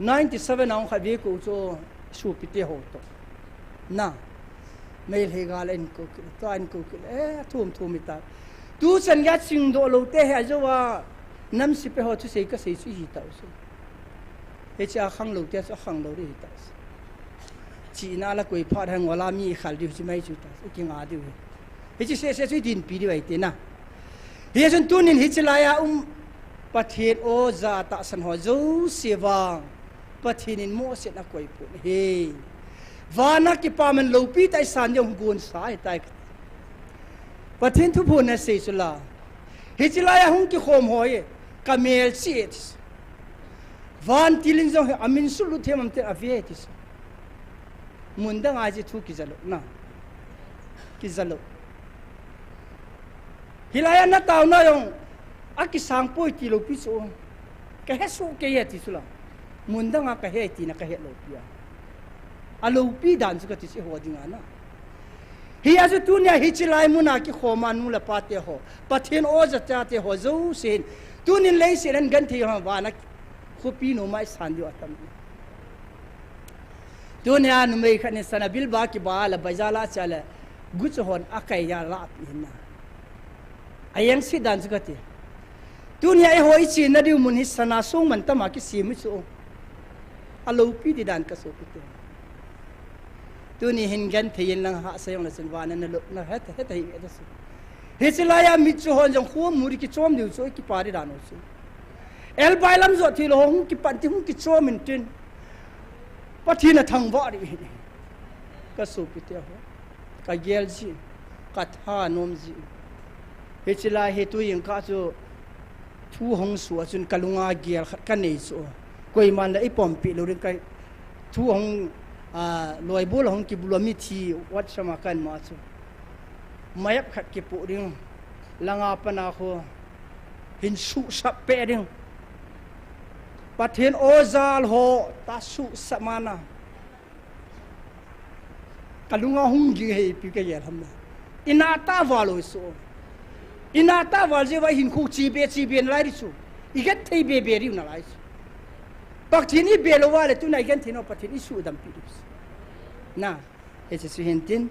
Ninety-seven a hung khatvei kou chu sopite ho toh. Na. Meitei gal a eikou kit, tua eikou kit, eh, thum thum hita. Tuchan gei a chingdoh lou te hi ajou a, namsepa ho thusei kasei chu hita u chu. Hiche a khanglou te chu akhanglou ding hita u chu. Chihna la koi phat hang wala mi khal diu chu mai chu ta, kinga diu hi. Hiche sese chu dinpi diu ahi tina. Hichun tunin hiche lai a um Pathen o ja tahsan ho jouse vang. Pathen in Mose in akoipeh u ahi. Vana kipaman loupi tah a isan ding hung gonsa ahitai. Pathen thuphon asei chu la. Hiche lai a hung kikhom ho hi, ka melchih e ti chu. Vantil in jong hi amin sulut them am tin ave ti chu. Mun dang a hiche thu kija lou na. Kija lou. Hilai a nataona jong akisang poi tilou pi chu. Kahe soh kei e ti chu la. Mun dang a kahe tina kahe lou pi a. Aloupi dan chu kati chu eiho dinga na. Hia chu tunia hiche lai muna kikhoma nu le pa te ho, Pathen oja chate ho jouse hin, tunin leiset a genthei ho vana khopi noma isan diu atam. Tunia numei khat in sana bilba kiba le bazaar a cha le guchu hon akai a la pi hin na. Ajeng si dan chu kati. Tunia eiho ichenna diu mun hi sana song man tama kisem chu. Aloupi di dan ka sopi te. Tuni hin genthei in lang hahsa jong le chun vana na lo, na het, het hi et asu. Hiche laiya mitcho hon jong khu mu di kichom diu chu kipa di dan u chu. Elbai lam jot thei lou hung kipan ti hung kichom in tin. Pathen athangvah di. Ka sopi te ho. Ka gel ji. Ka thanom ji. Hiche lai hi tu jingkah chu thu hung soh a chun ka lunga gel khat ka nei chu. Koiman la ipompi lou ding ka thu hung, a, loibol hung kibulou mithi wat sama kan ma chu. Mayap khat kipu ding. Langa pana ho. Hin suhsap pe ding. Pathen oja ho ta suhsap mana. Ka lunga hung ging hei pi ka gel ham na. Ina ta val oi so. Ina ta val jeh uva hin khu chi be chi be nalai di chu. I genthei be be diu nalai chu. Pathen i be lou uva le tuna i genthei nau Pathen i sudam pi diu chu. Na, hiche chu hin tin.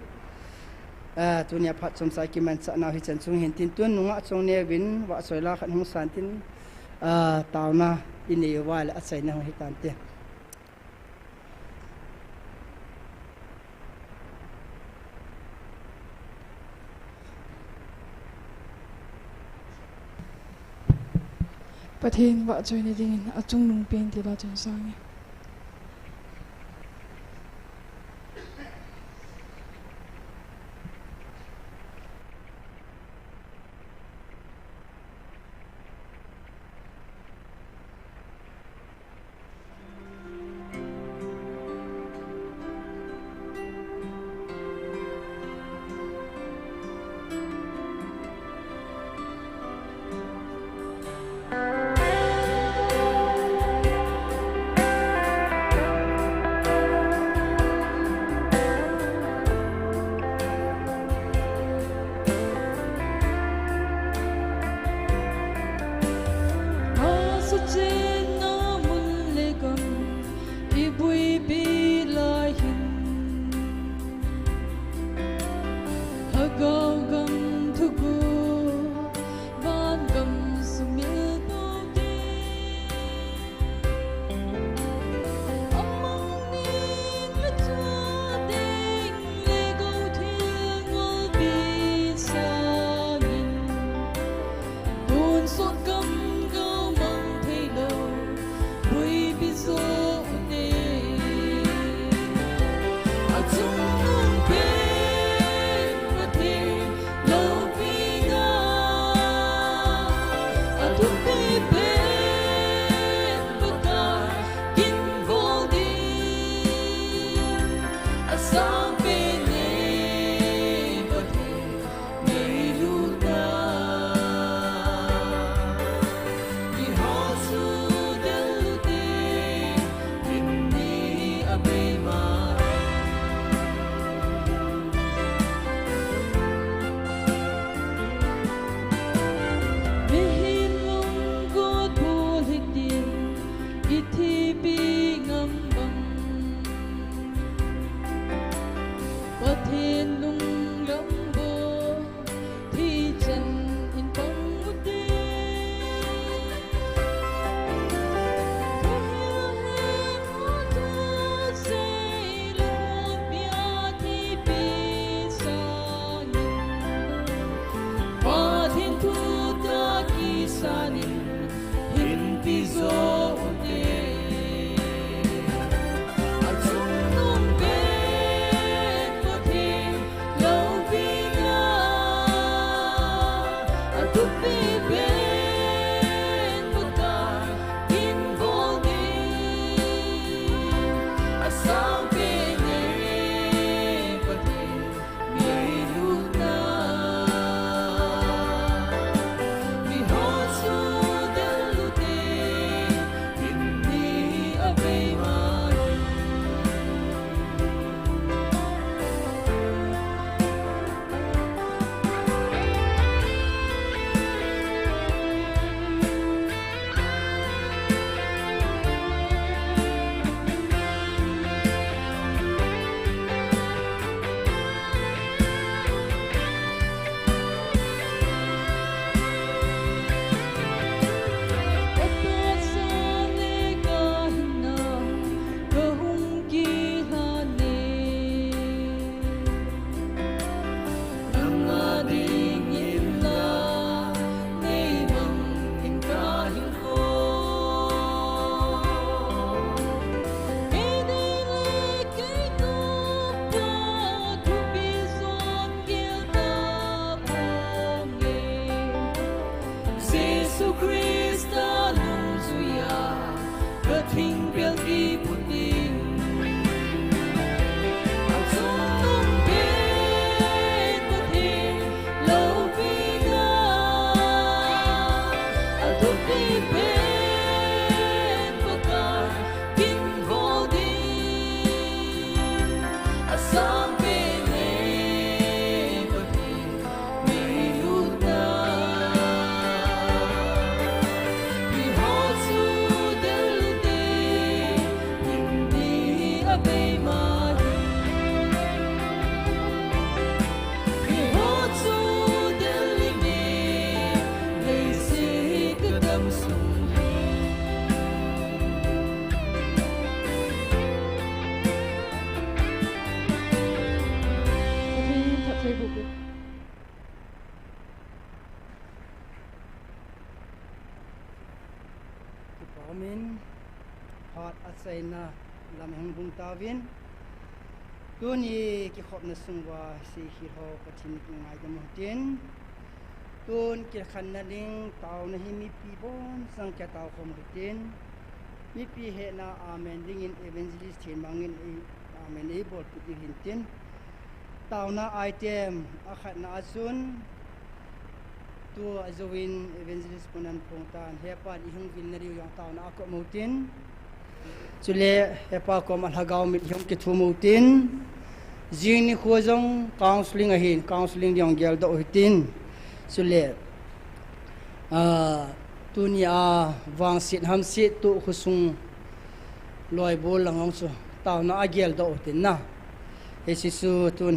A, tunia phat chomcha kimanchah nau hichan chung hin tin. Tun nungah chung neuvin vahchoi la khat hung san tin. A, taona i nei uva le achaina hung hitan tin. Pathen vahchoina dingin achungnung pen tila chun sange. Hasa chenna mun le gam i buipi lai hin, Lhagao gam thuguh van gam sumil pau te. Amang nin le chua ding le gou thil ngolpi sangin, tonsot gam gou mang thei lou, Amen. Phat achaina lam hung bung tauvin. Tuni kikhopna sunguva seikhel ho Pathen kingaidam u hitin. Tun kikhenna ding taona hi mipi bonchauva kitao khom u hitin. Mipi hena amen dingin Evangelist Thenmang in ei, amen eibolpeh diu hintin. Taona item akhatna a chun, tua jouvin Evangelist Pu Nanphongtan, hepa ihung vilna diu jong taona a kop u hitin. Chule hepa koma lhagao mit hung kithum u hitin. Jing nikho jong counseling ahin, counseling ding geldoh u hitin. Chule, ah, tunia vangset hamset toh khosung loibol lang hung chu taona a geldoh u hitin na. Hiche chu tun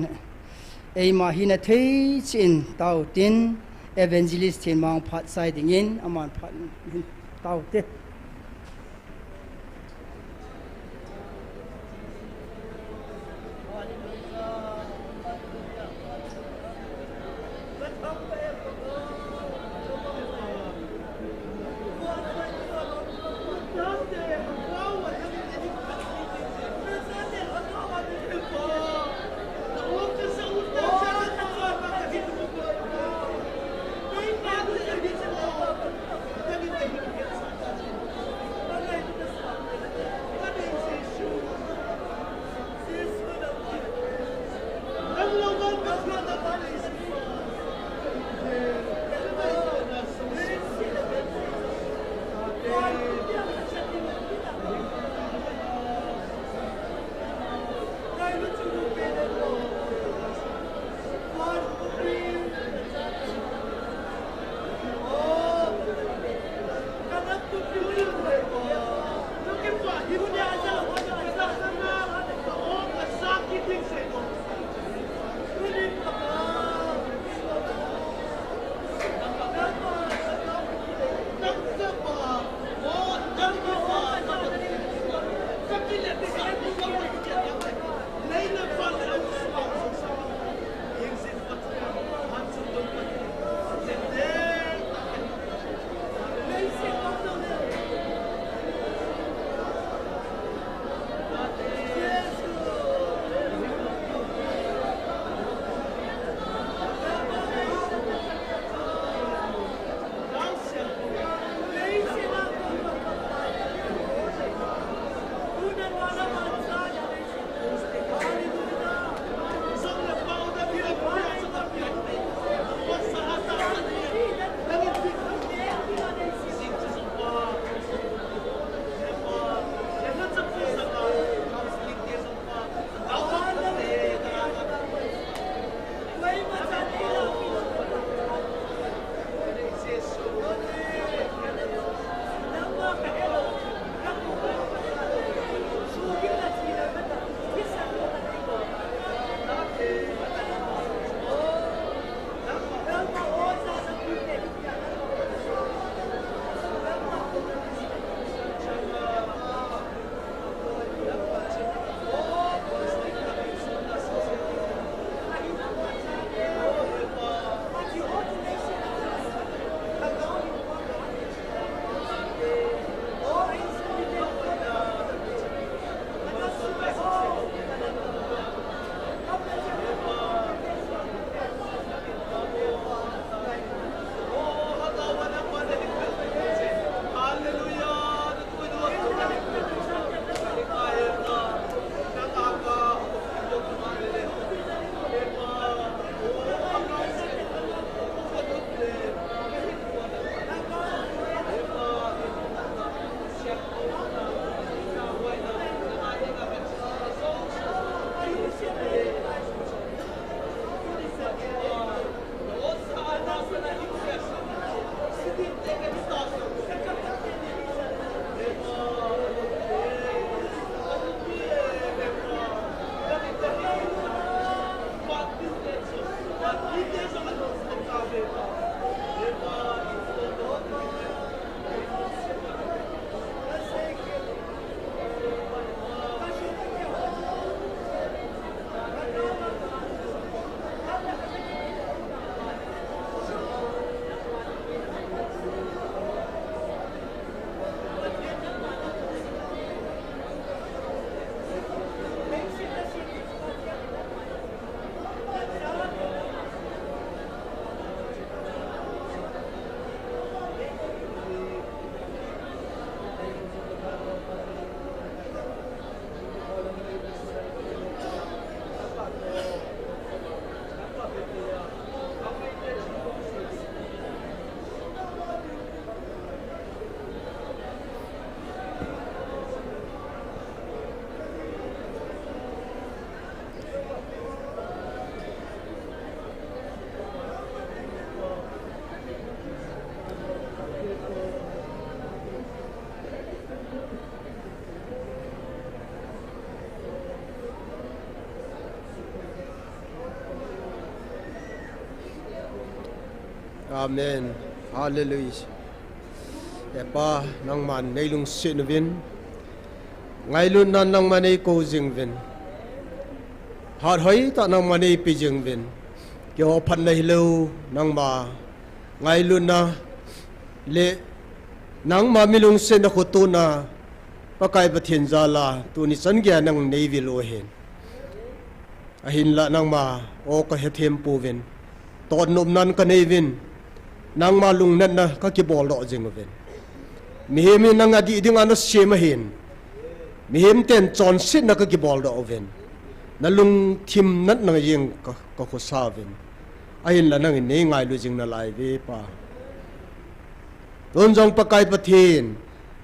eima hina thei cheh in tao u hitin, Evangelist Thenmang phat chai dingin aman phat tao u hite. Amen. Hallelujah. Epa, nangman neilungset uvin. Ngailutna nangman neikou jing uvin. Phat hoitah nangman neipe jing uvin. Keiho phatna hilou, nangma ngailutna le nangma milungsetna khotona Pakai Pathen jal'a tuni chan geiya nang neivil u ahin. Ahinla nangma, o kahethem pouvin. Totnopnan kanei uvin. Nangma lungnatna kakibol doh jing uvin. Mihem hi nang adih dinga nasem ahin. Mihem ten chonsetna kakibol doh uvin. Nalungthim natna jeng ka, kakhosa uvin. Ahinla nangin neingailu jing nalai uve Pa. Tun jong Pakai Pathen,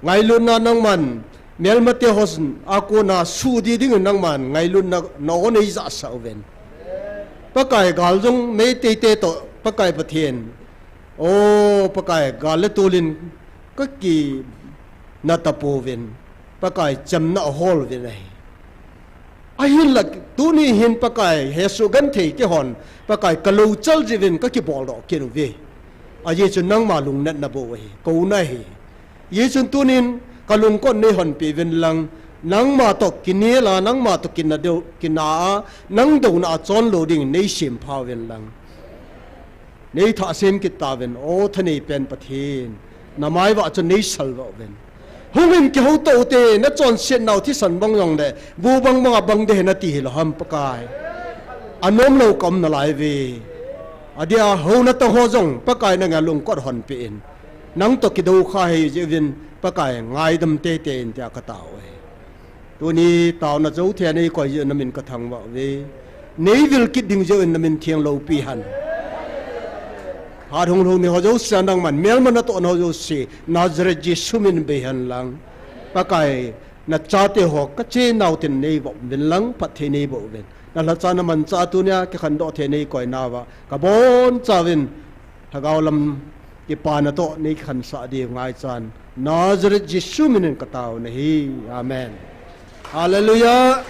ngailutna nangman, melmate hon, akona sudi dingin nangman, ngailutna na o neijahsah uvin. Pakai gal jong nei teitei toh, Pakai Pathen. O, Pakai gal le tolin, kakinah tapouvin. Pakai chamna ahol uvin ahi. Ahinla, tuni hin Pakai, hesoh genthei keihon, Pakai kalou chal jeh uvin kakibol doh kit uve. Ajeh chu nangma lungnatna bou ahi, kouna ahi. Ajeh chun tunin, kalungkot neihonpeh uvin lang, nangma toh kinel'a, nangma toh kinah deu, kinah a, nang douna a chon lou dingin neisempha uvin lang. Neithasem kit tauvin, o thaneipen Pathen, namai vah chu neisalvah uvin. Hungin kihoutoh ute, nachonsetnau thisan bang jongle, bu bang banga bang ding ahi nati hilou ham Pakai. Anomlou kaum nalai uve. Adeh a houna tah ho jong, Pakai nangin lungkot honpeh in. Nang toh kidou kha ahi jeh uvin, Pakai ngaidam teitei in tia katao uve. Tuni taona jouse neikoi jeh un namin kathangvah uve. Neivil kit ding jeh un namin theng loupi hen. Phat hunglhung ni ho jouse nangman, melma natohna ho jouse, Nazareth Jesu min beihen lang. Pakai, nachate ho, kachenau tin neivop uvin lang, phatthei neiboh uvin. Nalhacha namancha tunia, kikhandoh thei neikoi nauva, kabonchauvin, lhagao lam kipana toh neikhansah diu ngaichan. Nazareth Jesu minin katao nahi. Amen. Hallelujah.